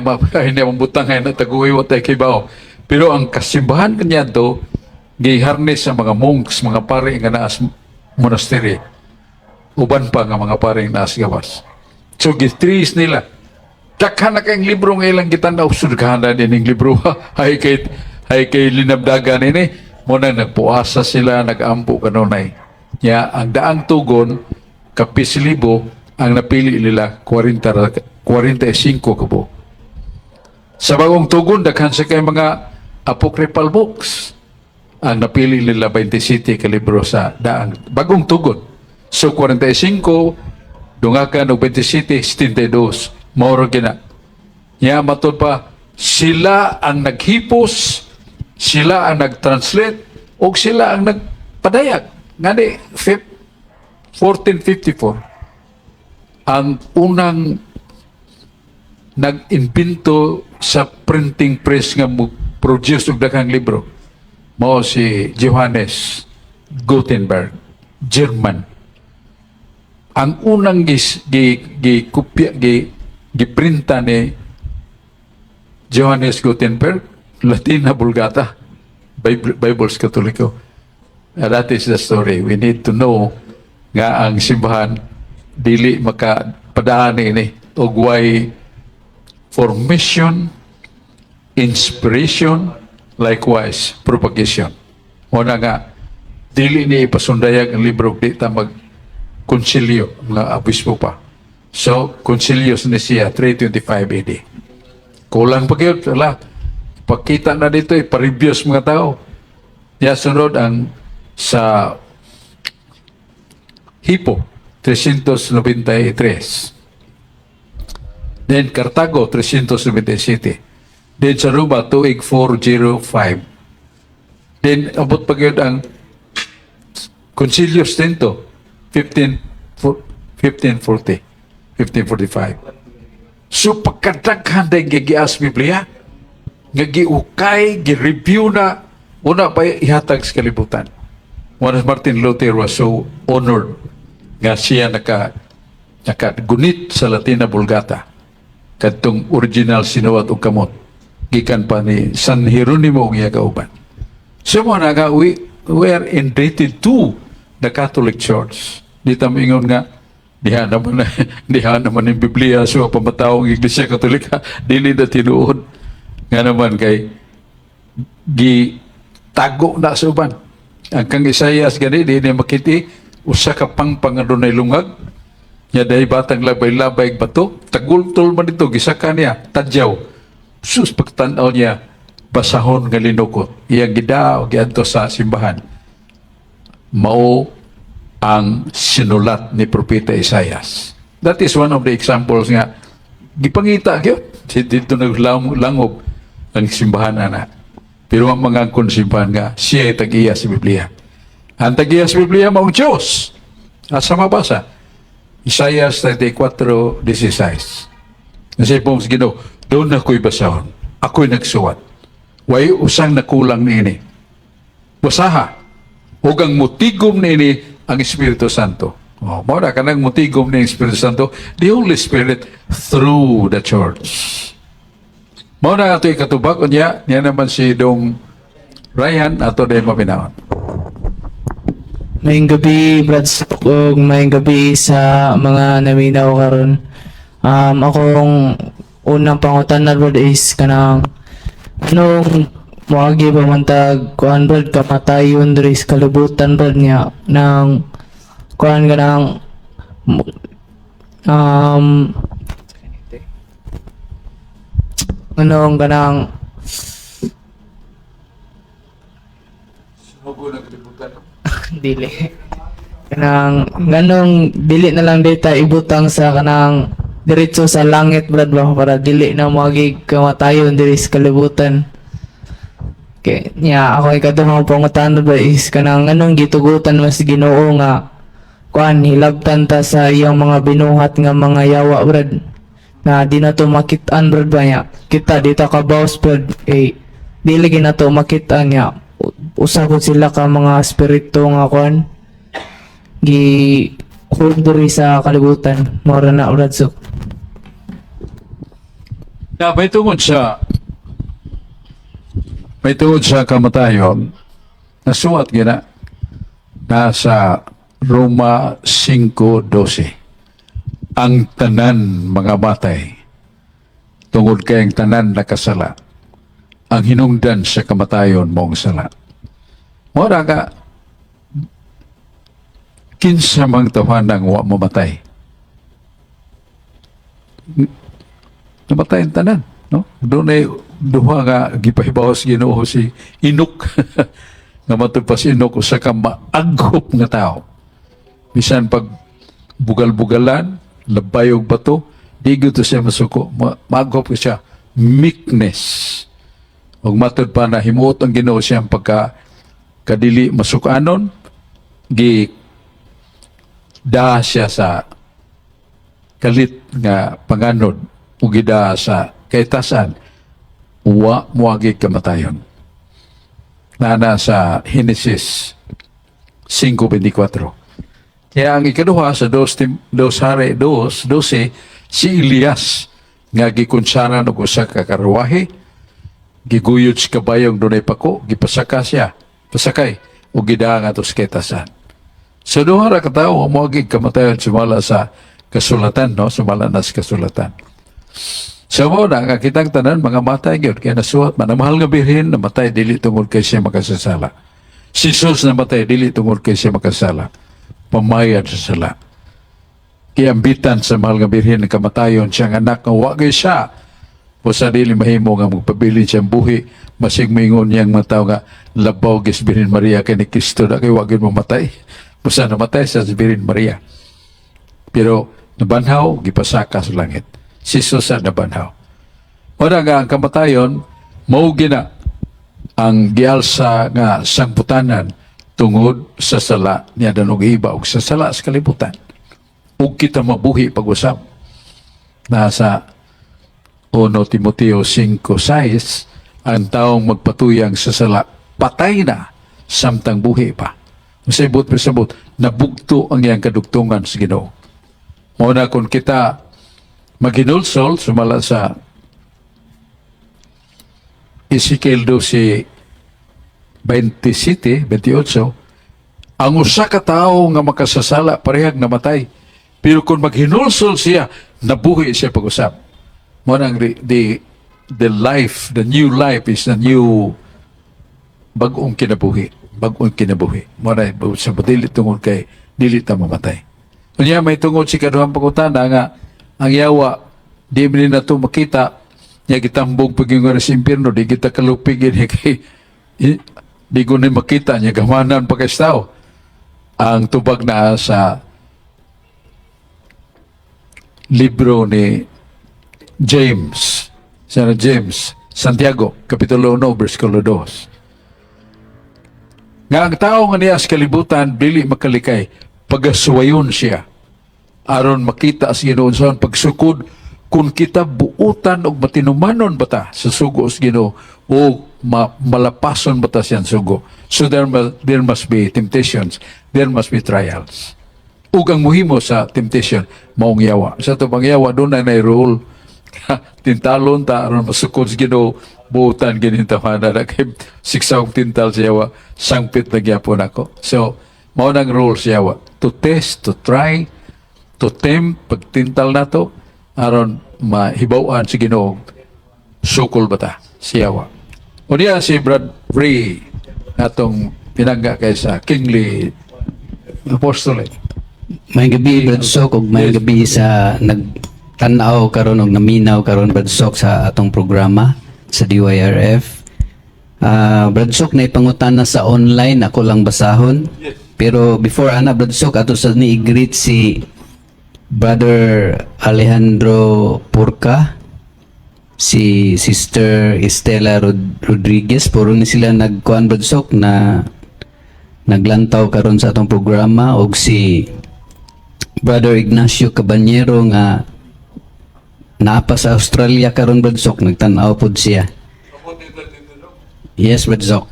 butang, kaya na taguhi, wa tay kibaw. Pero ang kasimbahan kaniadto giharness sa mga monks, mga pare nga naa sa monastery. Uban pa nga mga pare nga naa sa gawas. So gitris nila. Daghan na kayong libro nga ilang gitan-aw, sudgahan din libro. Hay kay linabdagan ini. Muna nagpuasa sila, nagampo kanunay. Ya, ang daang tugon, kapis libo, ang napili nila 40, 45 kabo. Sa bagong tugon, daghan sa kay mga apocryphal books. Ang napili nila 27 ka libro sa daang bagong tugon. So 45 dungakan og 27, 72. Mao ra gina. Ya matud pa sila ang naghipos, sila ang nag-translate ug sila ang nagpadayag. Ngani 1454 ang unang nag-imbento sa printing press nga mo produce og daghang libro mao si Johannes Gutenberg, German. Ang unang gis, gi, gi, kopya, gi, giprinta ni Johannes Gutenberg, Latina Vulgata, Bible, Bibles Katoliko. And that is the story. We need to know nga ang simbahan dili makapadaan ini og way formation, inspiration, likewise propagation. Muna nga dili ni ipasundayag ang libro di ta mag konsilyo mga obispo pa. So, Konsilyo sa Nicea, 325 AD. Kulang pa gyud, wala. Pagkita na dito, ipa-review sa mga tao. Ya sunod ang sa Hippo. 393. Then Cartago, 397. Then sa Roma, tuig 405. Then abot pa gyud ang Concilio Trento, 15, 1540, 1545. So pagkadaghan din gigias Biblia, nga giukay, gi-review na, una pa ihatag sa kalibutan. One Martin Luther was so honored nga siya nakagunit sa Latina Vulgata kadtong original sinuwat og kamot gikan pa ni San Jeronimo ug iya kauban. So mo na nga we are indebted to the Catholic Church. Di ta moingon nga diha naman yung Biblia, so pamatawong Iglesia Katolika. Dili na tinuod, nga naman kay gi tago na sa uban. Ang kang Isaias gani di niya makiti usa ka pangpang nga dunay lungag nya dahil batang labay-labay bato, tagultol man dito, gisaka niya, tadyaw. Sus, pagtanaw niya, basahon nga linukot, iyang gidaa giadto sa simbahan, mao ang sinulat ni Propeta Isaias. That is one of the examples nga gipangita gyud dito, naglangob ang simbahan ana. Pero ang mga angkon simbahan nga siya ay tag-iya sa Biblia. Ang tag-iya sa Biblia mao ang Diyos. Asa mabasa? Isaiah 34:16. Kasi po sa Ginoo, "Doon ako'y basahon. Ako'y nagsuwat. Way usang nakulang niini. Basaha. Ug ang mutigom niini ang Espiritu Santo." Oh, mao na kanang mutigom ni Espiritu Santo, the Holy Spirit through the church. Mao na ato ikatubag unya niya naman si Dong Ryan, ato din mapinahon. Maayong gabi, Brad Sok, ug maayong gabi sa mga naminaw karon. Akong unang pangutana, Brad, is kanang anong moagi pa man tag kuan, Brad, kamatayon diri sa kalibutan, Brad, niya nang kuan kanang anong kanang Sumogo na kalibutan. Dili kanang nganong dili na lang data ibutang sa kanang diretso sa langit, Brad, ba, para dili na moagi kamatayon diri sa kalibutan. Kay niya ako ikaduhang pangutana ba is kanang anong gitugutan mas Ginoo nga kuan hilabtan ta sa iyang mga binuhat nga mga yawa, Brad, na di na to makit-an, Brad, ba niya kita di ta kabaws, Brad, kay dili gina to makit-an niya usa ko sila ka mga espiritu nga kuan gi hold diri sa kalibutan. Mao ra na, Brad Sok. Na may tungod sa kamatayon, nasuwat gina nasa Roma 5:12, ang tanan mga matay tungod kay ang tanan nakasala, ang hinungdan sa kamatayon mong sala. Mora ka kinsa mang tawhanang wa mamatay, namatay ang tanan, no? Doon ay duha nga gipahibaw sa Ginoo, si Enoch, nga matud pa si Enoch usa ka maaghop nga tao, bisan pag bugal-bugalan, labay og bato, di gyud to siya masuko. Maaghop siya, meekness. Ug matud pa na himuot ang Ginoo siyang pagka kadili masukanon, gi da siya sa kalit nga panganod ug gidaa sa kaytasan, wa moagi kamatayon. Nana sa Genesis 5:24. Kaya ang ikaduha sa dos Hari 2:12, si Elias nga gikunsaran og usa ka karwahe, giguyod sa kabayong dunay pako, gipasaka siya, pasakay ug gidaa ngadto sa kaytasan. So duha ra ka tawo ang moagi kamatayon sumala sa kasulatan, no? Sumala na sa kasulatan. So mo na nga kitang tanan mga matay gyud kay nasuwat man. Ang mahal nga Birhen namatay dili tungod kay siya makasasala. Si Jesus namatay dili tungod kay siya makasala. Pamayad sa sala. Giambitan sa mahal nga Birhen ang kamatayon siyang anak nga wa gyud siya. Busa dili mahimo nga magpabilin siyang buhi, masig moingon niyang mga tao nga labaw gis Birhen Maria kay ni Kristo na kay wa gyud mamatay. Busa namatay sa Birhen Maria. Pero nabanhaw, gipasaka sa langit. Si Jesus sa nabanhaw. Ora nga ang kamatayon, mao gina ang gialsa nga sangbutanan tungod sa sala ni Adan ug Eva ug sa sala sa kalibutan. Ug kita mabuhi pag-usab. Nasa 1 Timoteo 5:6, ang taong magpatuyang sa sala, patay na samtang buhi pa. Sa ibot pasabot, nabugto ang iyang kadugtungan sa Ginoo. Mao na kung kita maghinulsol sumala sa Ezekiel 12:27, 28, ang usa ka tawo nga makasasala parehag namatay. Pero kung maghinulsol siya, nabuhi siya pag-usab. Mao nang the life, the new life is the new bag-ong kinabuhi. Bag-ong kinabuhi. Mao na sa dili tungod kay dili ta mamatay. Unya may tungod si kaduhang pangutana nga ang yawa di man na to makita niya, gitambog pag sa impyerno, di kita kalupigin kay di ko ni makita niya, gamanan pa kay tao. Ang tubag na sa libro ni James, sa James, Santiago, Kapitulo 1, versikulo 2. Nga ang tao nga niya sa kalibutan, dili makalikay, pagasuwayon siya. Aron makita sa Ginoo sa pagsukod kung kita buutan og matinumanon bata sa sugo sa Ginoo o malapason bata siyang sugo. So there must be temptations, there must be trials. Ug ang muhimo sa temptation, maong yawa. Sa ato bang yawa, doon na role. Tintalon ta aron masukod sa Ginoo, buutan ginintamana na kay siksawng tintal sa yawa, sangpit na gyapon ako. So, mao nang role sa yawa. To test, to try, to tempt, pagtintal nato, aron mahibaw-an sa Ginoo, sukol ba ta si yawa. Unya si Brad Ray, atong pinangga kay sa Kingly Apostolate. May gabi, Brad Sok, ug may gabi sa nagtan-aw karon og naminaw karon, Brad Sok, sa atong programa sa DYRF. Ah, Brad Sok, na ipangutana sa online, ako lang basahon. Pero before ana, Brad Sok, ato sa ni i-greet si Brother Alejandro Purca, si Sister Estela Rodriguez, puro ni sila nagkuan, Brad Sok, na naglantaw karon sa atong programa, og si Brother Ignacio Caballero nga naa pa sa Australia karon, Brad Sok, nagtan-aw pod siya. Yes, Brad Sok.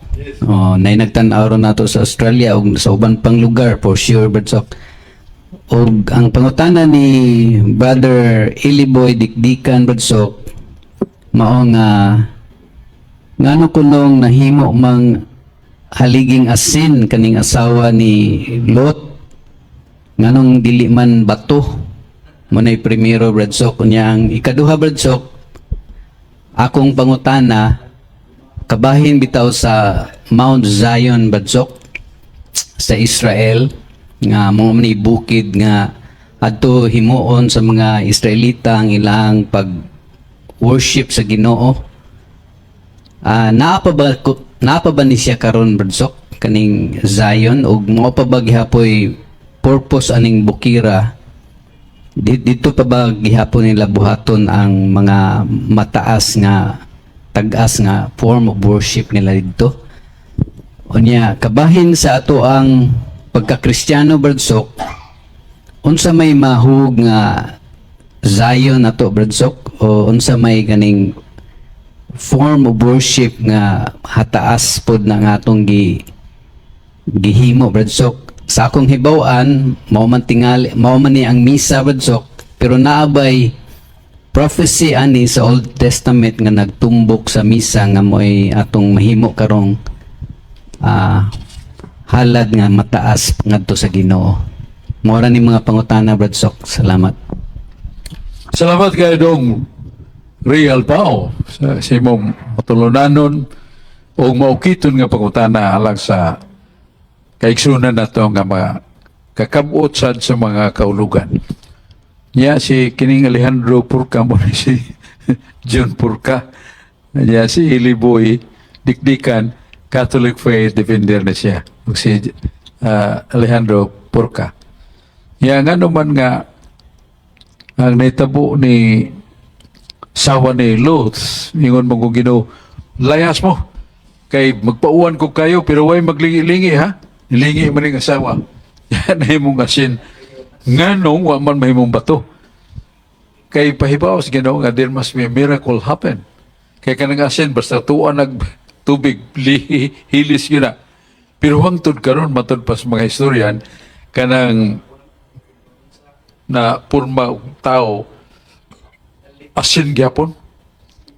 Oh, nay nagtan-aw ron nato sa Australia ug sa uban pang lugar for sure, Brad Sok. Og ang pangutana ni Brother Iliboy Dikdikan, Brad Sok, mao nga ngano kunong nahimo mang haliging asin kaning asawa ni Lot, nganong dili man bato? Mo nay primero, Brad Sok. Unya ang ikaduha, Brad Sok, akong pangutana, kabahin bitaw sa Mount Zion, Brad Sok, sa Israel, nga mo ni bukid nga adto himuon sa mga Israelita ang ilang pag worship sa Ginoo. Ah, naa pa ba ni siya karon, Brad Sok, kaning Zion, ug mao pa ba gihapoy purpose aning bukira? Dito pa ba gihapon nila buhaton ang mga mataas nga tag-as nga form of worship nila dito? Unya, kabahin sa ato ang pagka-Kristiyano, Brad Sok, unsa may mahug nga Zion ato, Brad Sok, o unsa may ganing form of worship nga hataas pod na nga atong gihimo, Brad Sok? Sa akong hibaw-an, mao man tingali, mao man ni ang misa, Brad Sok, pero naabay prophecy ani sa Old Testament nga nagtumbok sa misa nga mo'y atong mahimo karong halad nga mataas ngadto sa Ginoo? Mao ra ni mga pangutana, Brad Sok. Salamat. Salamat kay Dong Ray Alpao sa imong matulunanon o maukiton nga pangutana alang sa kaigsunan nato nga mga kakabot sad sa mga kaulugan. Niya si kining Alejandro Purca mo ni si John Purca. Niya si Iliboy Dikdikan, Catholic Faith Defender na siya. Ug si Alejandro Purca. Niya nga naman nga Ang nahitabo ni sawa ni Lot, ingon mo kung Ginoo, "Layas mo. Kay magpauwan ko kayo, pero way maglingi-lingi ha." Lingi man ning asawa. Yan ay mong asin. Nganong wa man mahimong bato? Kay pahibaw sa Ginoo nga there must be a miracle happen. Kay kanang asin, basta tuwa nag tubig, lihi, hilis yun na. Pero hangtod karon, matud pa sa mga historian, kanang na purma og tao, asin gyapon.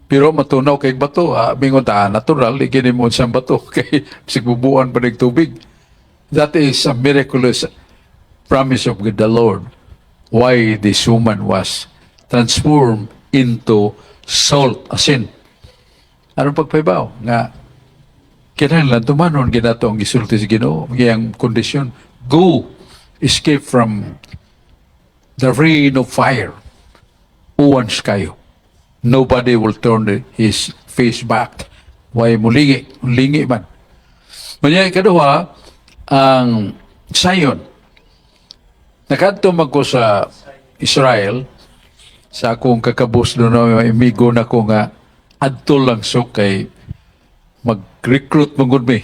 Pero matunaw kay bato, ah, mingon ta, ah, natural, ikini mo sa bato, kay sigbubuan pa ng tubig. That is a miraculous promise of the Lord, why this woman was transformed into salt, asin. Anong pagpahibaw? Nga, kinahanglan tumanon ginato ang gisulti sa Ginoo, iyang kondisyon. Go, escape from the rain of fire. Uwan kayo. Nobody will turn his face back. Why mulingi? Lingi man. Manya ikaduha, ang Zion. Nakadto man ko sa Israel sa akong kakabus doon na amigo na ko nga adto lang, so kay mag-recruit man gud mi.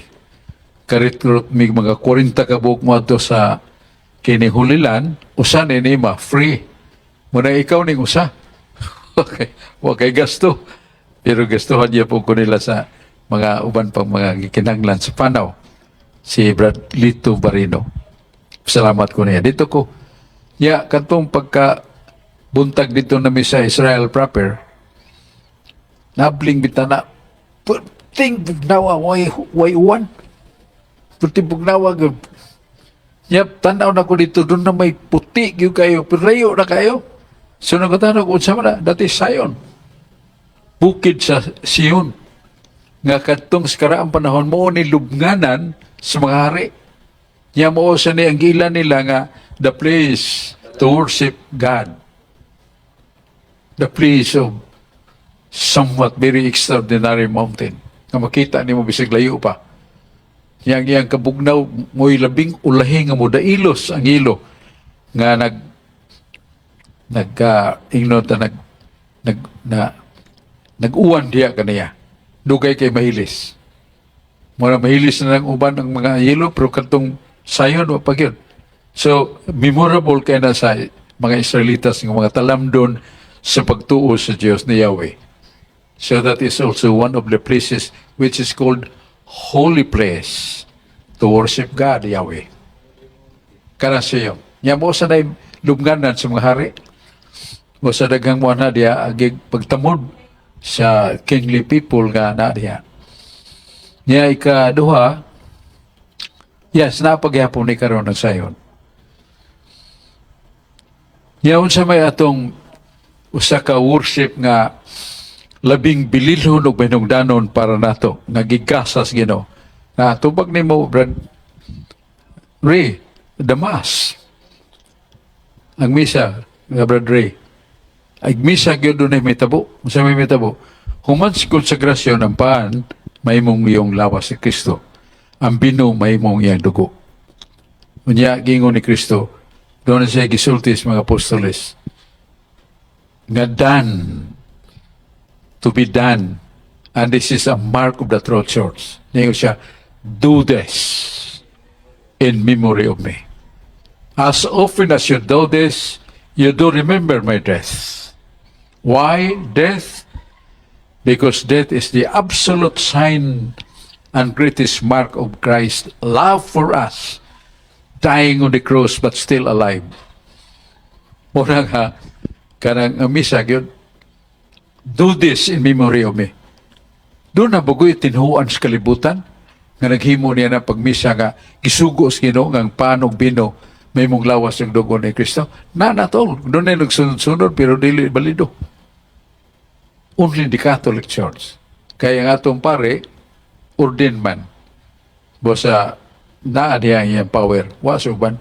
Ka-recruit mi mga 40 ka buok mo adto sa kini Holy Land, usa ni ma free. Muna ikaw ning usa. Okay, wa kay gasto. Pero gastuhan niya po ko nila sa mga uban pang mga gikinahanglan sa panaw. Si Brad Lito Barino. Salamat ko niya. Dito ko. Ya, katong pagka buntag dito nami sa Israel proper, nabling bitana, puting bugnawa, way uwan. Puting bugnawa, gud. Yep, tanaw na ko dito, doon na may puti gyud kayo, pero layo na kayo. So nagkatanaw ko, unsa man na, dati Zion. Bukid sa Sion. Nga kadtong sa karaang panahon mo ni lubnganan sa mga hari. Nya mo sa ni ang gila nila nga the place to worship God. The place of somewhat very extraordinary mountain. Nga makita nimo bisag layo pa. Yang iyang kabugnaw mo'y labing ulahi nga modailos ang ilo nga nag nagka ingnon ta nag nag na nag-uwan diya kaniya. Dugay kay mahilis. Mura mahilis na ng uban ang mga yelo, pero katong sayon wa pa gyud. So memorable kay na sa mga Israelitas nga mga talamdon sa pagtuo sa Dios ni Yahweh. So that is also one of the places which is called holy place to worship God, Yahweh. Kana siya. Nya mo sa nay lubnganan sa mga hari. Mo sa daghang mo na diya agig pagtamod sa kingly people nga na diya. Nya ikaduha, yes, napagyapon ni karon ang sayon. Nya unsa may atong usa ka worship nga labing bililhon ug hinungdanon para nato nga gigasas Ginoo? Na tubag nimo, Brad Ray, the Mass. Ang misa nga, Brad Ray. Ay misa gyud dunay mitabo. Unsa may mitabo? Human sa konsegrasyon, ang paan mahimong iyong lawas si Kristo. Ang bino mahimong iyang dugo. Unya gingon ni Kristo, doon siya gisulti sa mga apostoles nga done to be done. And this is a mark of the true church. Ningon siya, "Do this in memory of me. As often as you do this, you do remember my death." Why death? Because death is the absolute sign and greatest mark of Christ's love for us, dying on the cross but still alive. Mura nga, kanang ang misa, gyud, "Do this in memory of me." Doon na bagoy tinhuan sa kalibutan, nga naghimo niya na pagmisa nga gisugo sa Ginoo nga ang pan ug bino mahimong lawas ng dugo ni Kristo. Na natol. Doon na nagsunod-sunod pero dili balido. Only the Catholic Church. Kaya nga atong pare, ordained man. Bosa naa diya ang iyang power. Wa sa uban.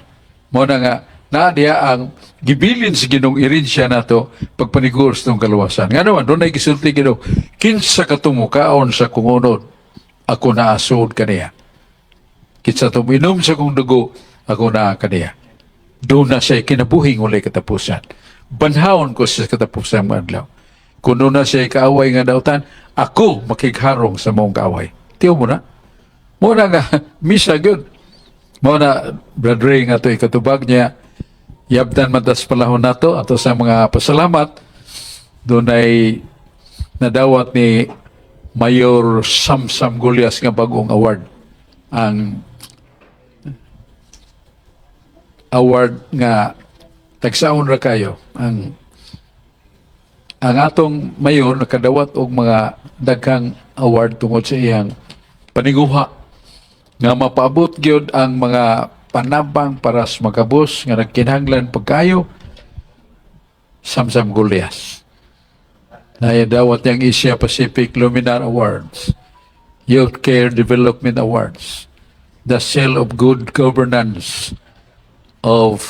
Mo na nga naa diya ang gibilin sa Ginoong erensya nato pagpaniguro sa itong kaluwasan. Nga naman, doon ay gisulti Ginoo, "Kinsa katong mukaon sa akong unod, ako naa suod kaniya. Kinsa itong inom sa kong dugo, ako naa kaniya." Doon na siya kinabuhing walay katapusan. Banhawon ko siya sa katapusang mga adlaw. Kung na siya kaaway nga dautan, ako makigharong sa maong kaaway. Tiyo mo na. Mo na nga, misa gyud. Mo na, Brad Ray, nga to ikatubag niya, yabdan man tas palahon nato ato sa mga pasalamat, doon ay nadawat ni Mayor Samsam Gullas nga bagong award, ang award nga tagsaon ra kayo. Ang atong mayor nakadawat og mga daghang award tungod sa iyang paninguha nga mapaabot gyud ang mga panabang para sa makabos nga nagkinahanglan pagkayo. Samsam Gullas na dawat niyang Asia Pacific Luminar Awards, Youth Care Development Awards, the Seal of Good Governance of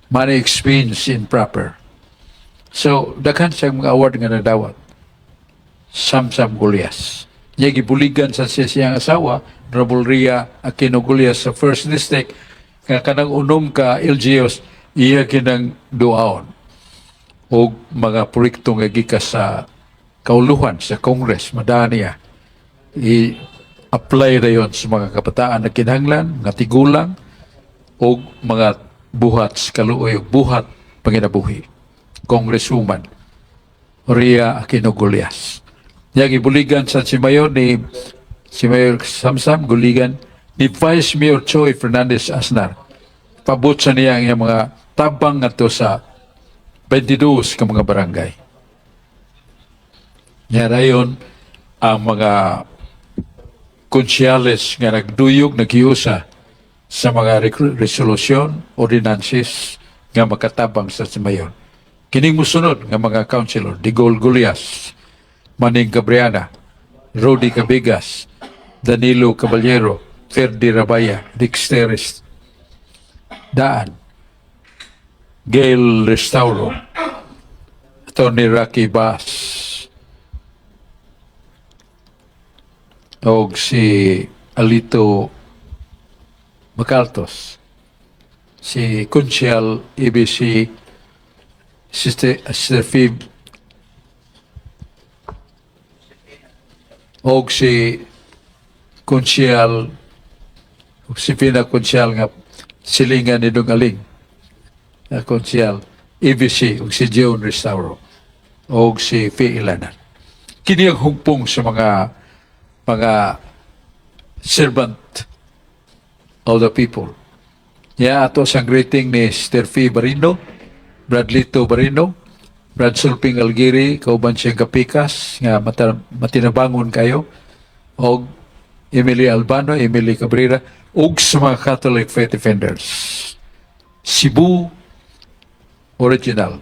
Money Expense in Proper. So, daghan siyang mga award nga nadawat. Samsam Gullas. Niya gibuligan sa siya siyang asawa, Honorable Ria Aquino Gullas sa First District, nga kanang unom ka LGUs, iya kinang duaon og mga proyekto nga gikas sa kauluhan sa Congress, madaan niya. I-apply rayon sa mga kabataan na kinahanglan, mga tigulang, o mga buhat sa kaluoy, ug buhat panginabuhi. Congresswoman Ria Aquino Gullas. Niya gibuligan sa si Mayor ni si Mayor Samsam guligan ni Vice Mayor Choi Fernandez Asnar. Pabot sa niya ang iyang mga tabang ngadto sa 22 ka mga barangay. Niya rayon ang mga konsyales nga nagduyog, naghiusa sa mga resolusyon, ordinances nga makatabang sa mayor. Kining musunod nga mga councilor: Digol Gullas, Maning Gabriana, Rudy Cabigas, Danilo Caballero, Ferdi Rabaya, Dexteris Daan, Gail Restauro, Tony Rocky Bass, og si Alito Macaltos, si Conchel ABC, Sister Fib, og si Conchel, og si Pina Conchel nga silingan ni Dong Aling, Conchel, ABC, og si Joan Restauro, og si Fi Ilanan. Kini ang hugpong sa mga servant of the people. Ya ato sang greeting ni Sister Fi Barino, Bradlito Barino, Brad Sulping Algiri, kauban siyang kapikas nga mata, matinabangon kayo, og Emily Albano, Emily Cabrera, ug sa mga Catholic Faith Defenders. Cebu Original.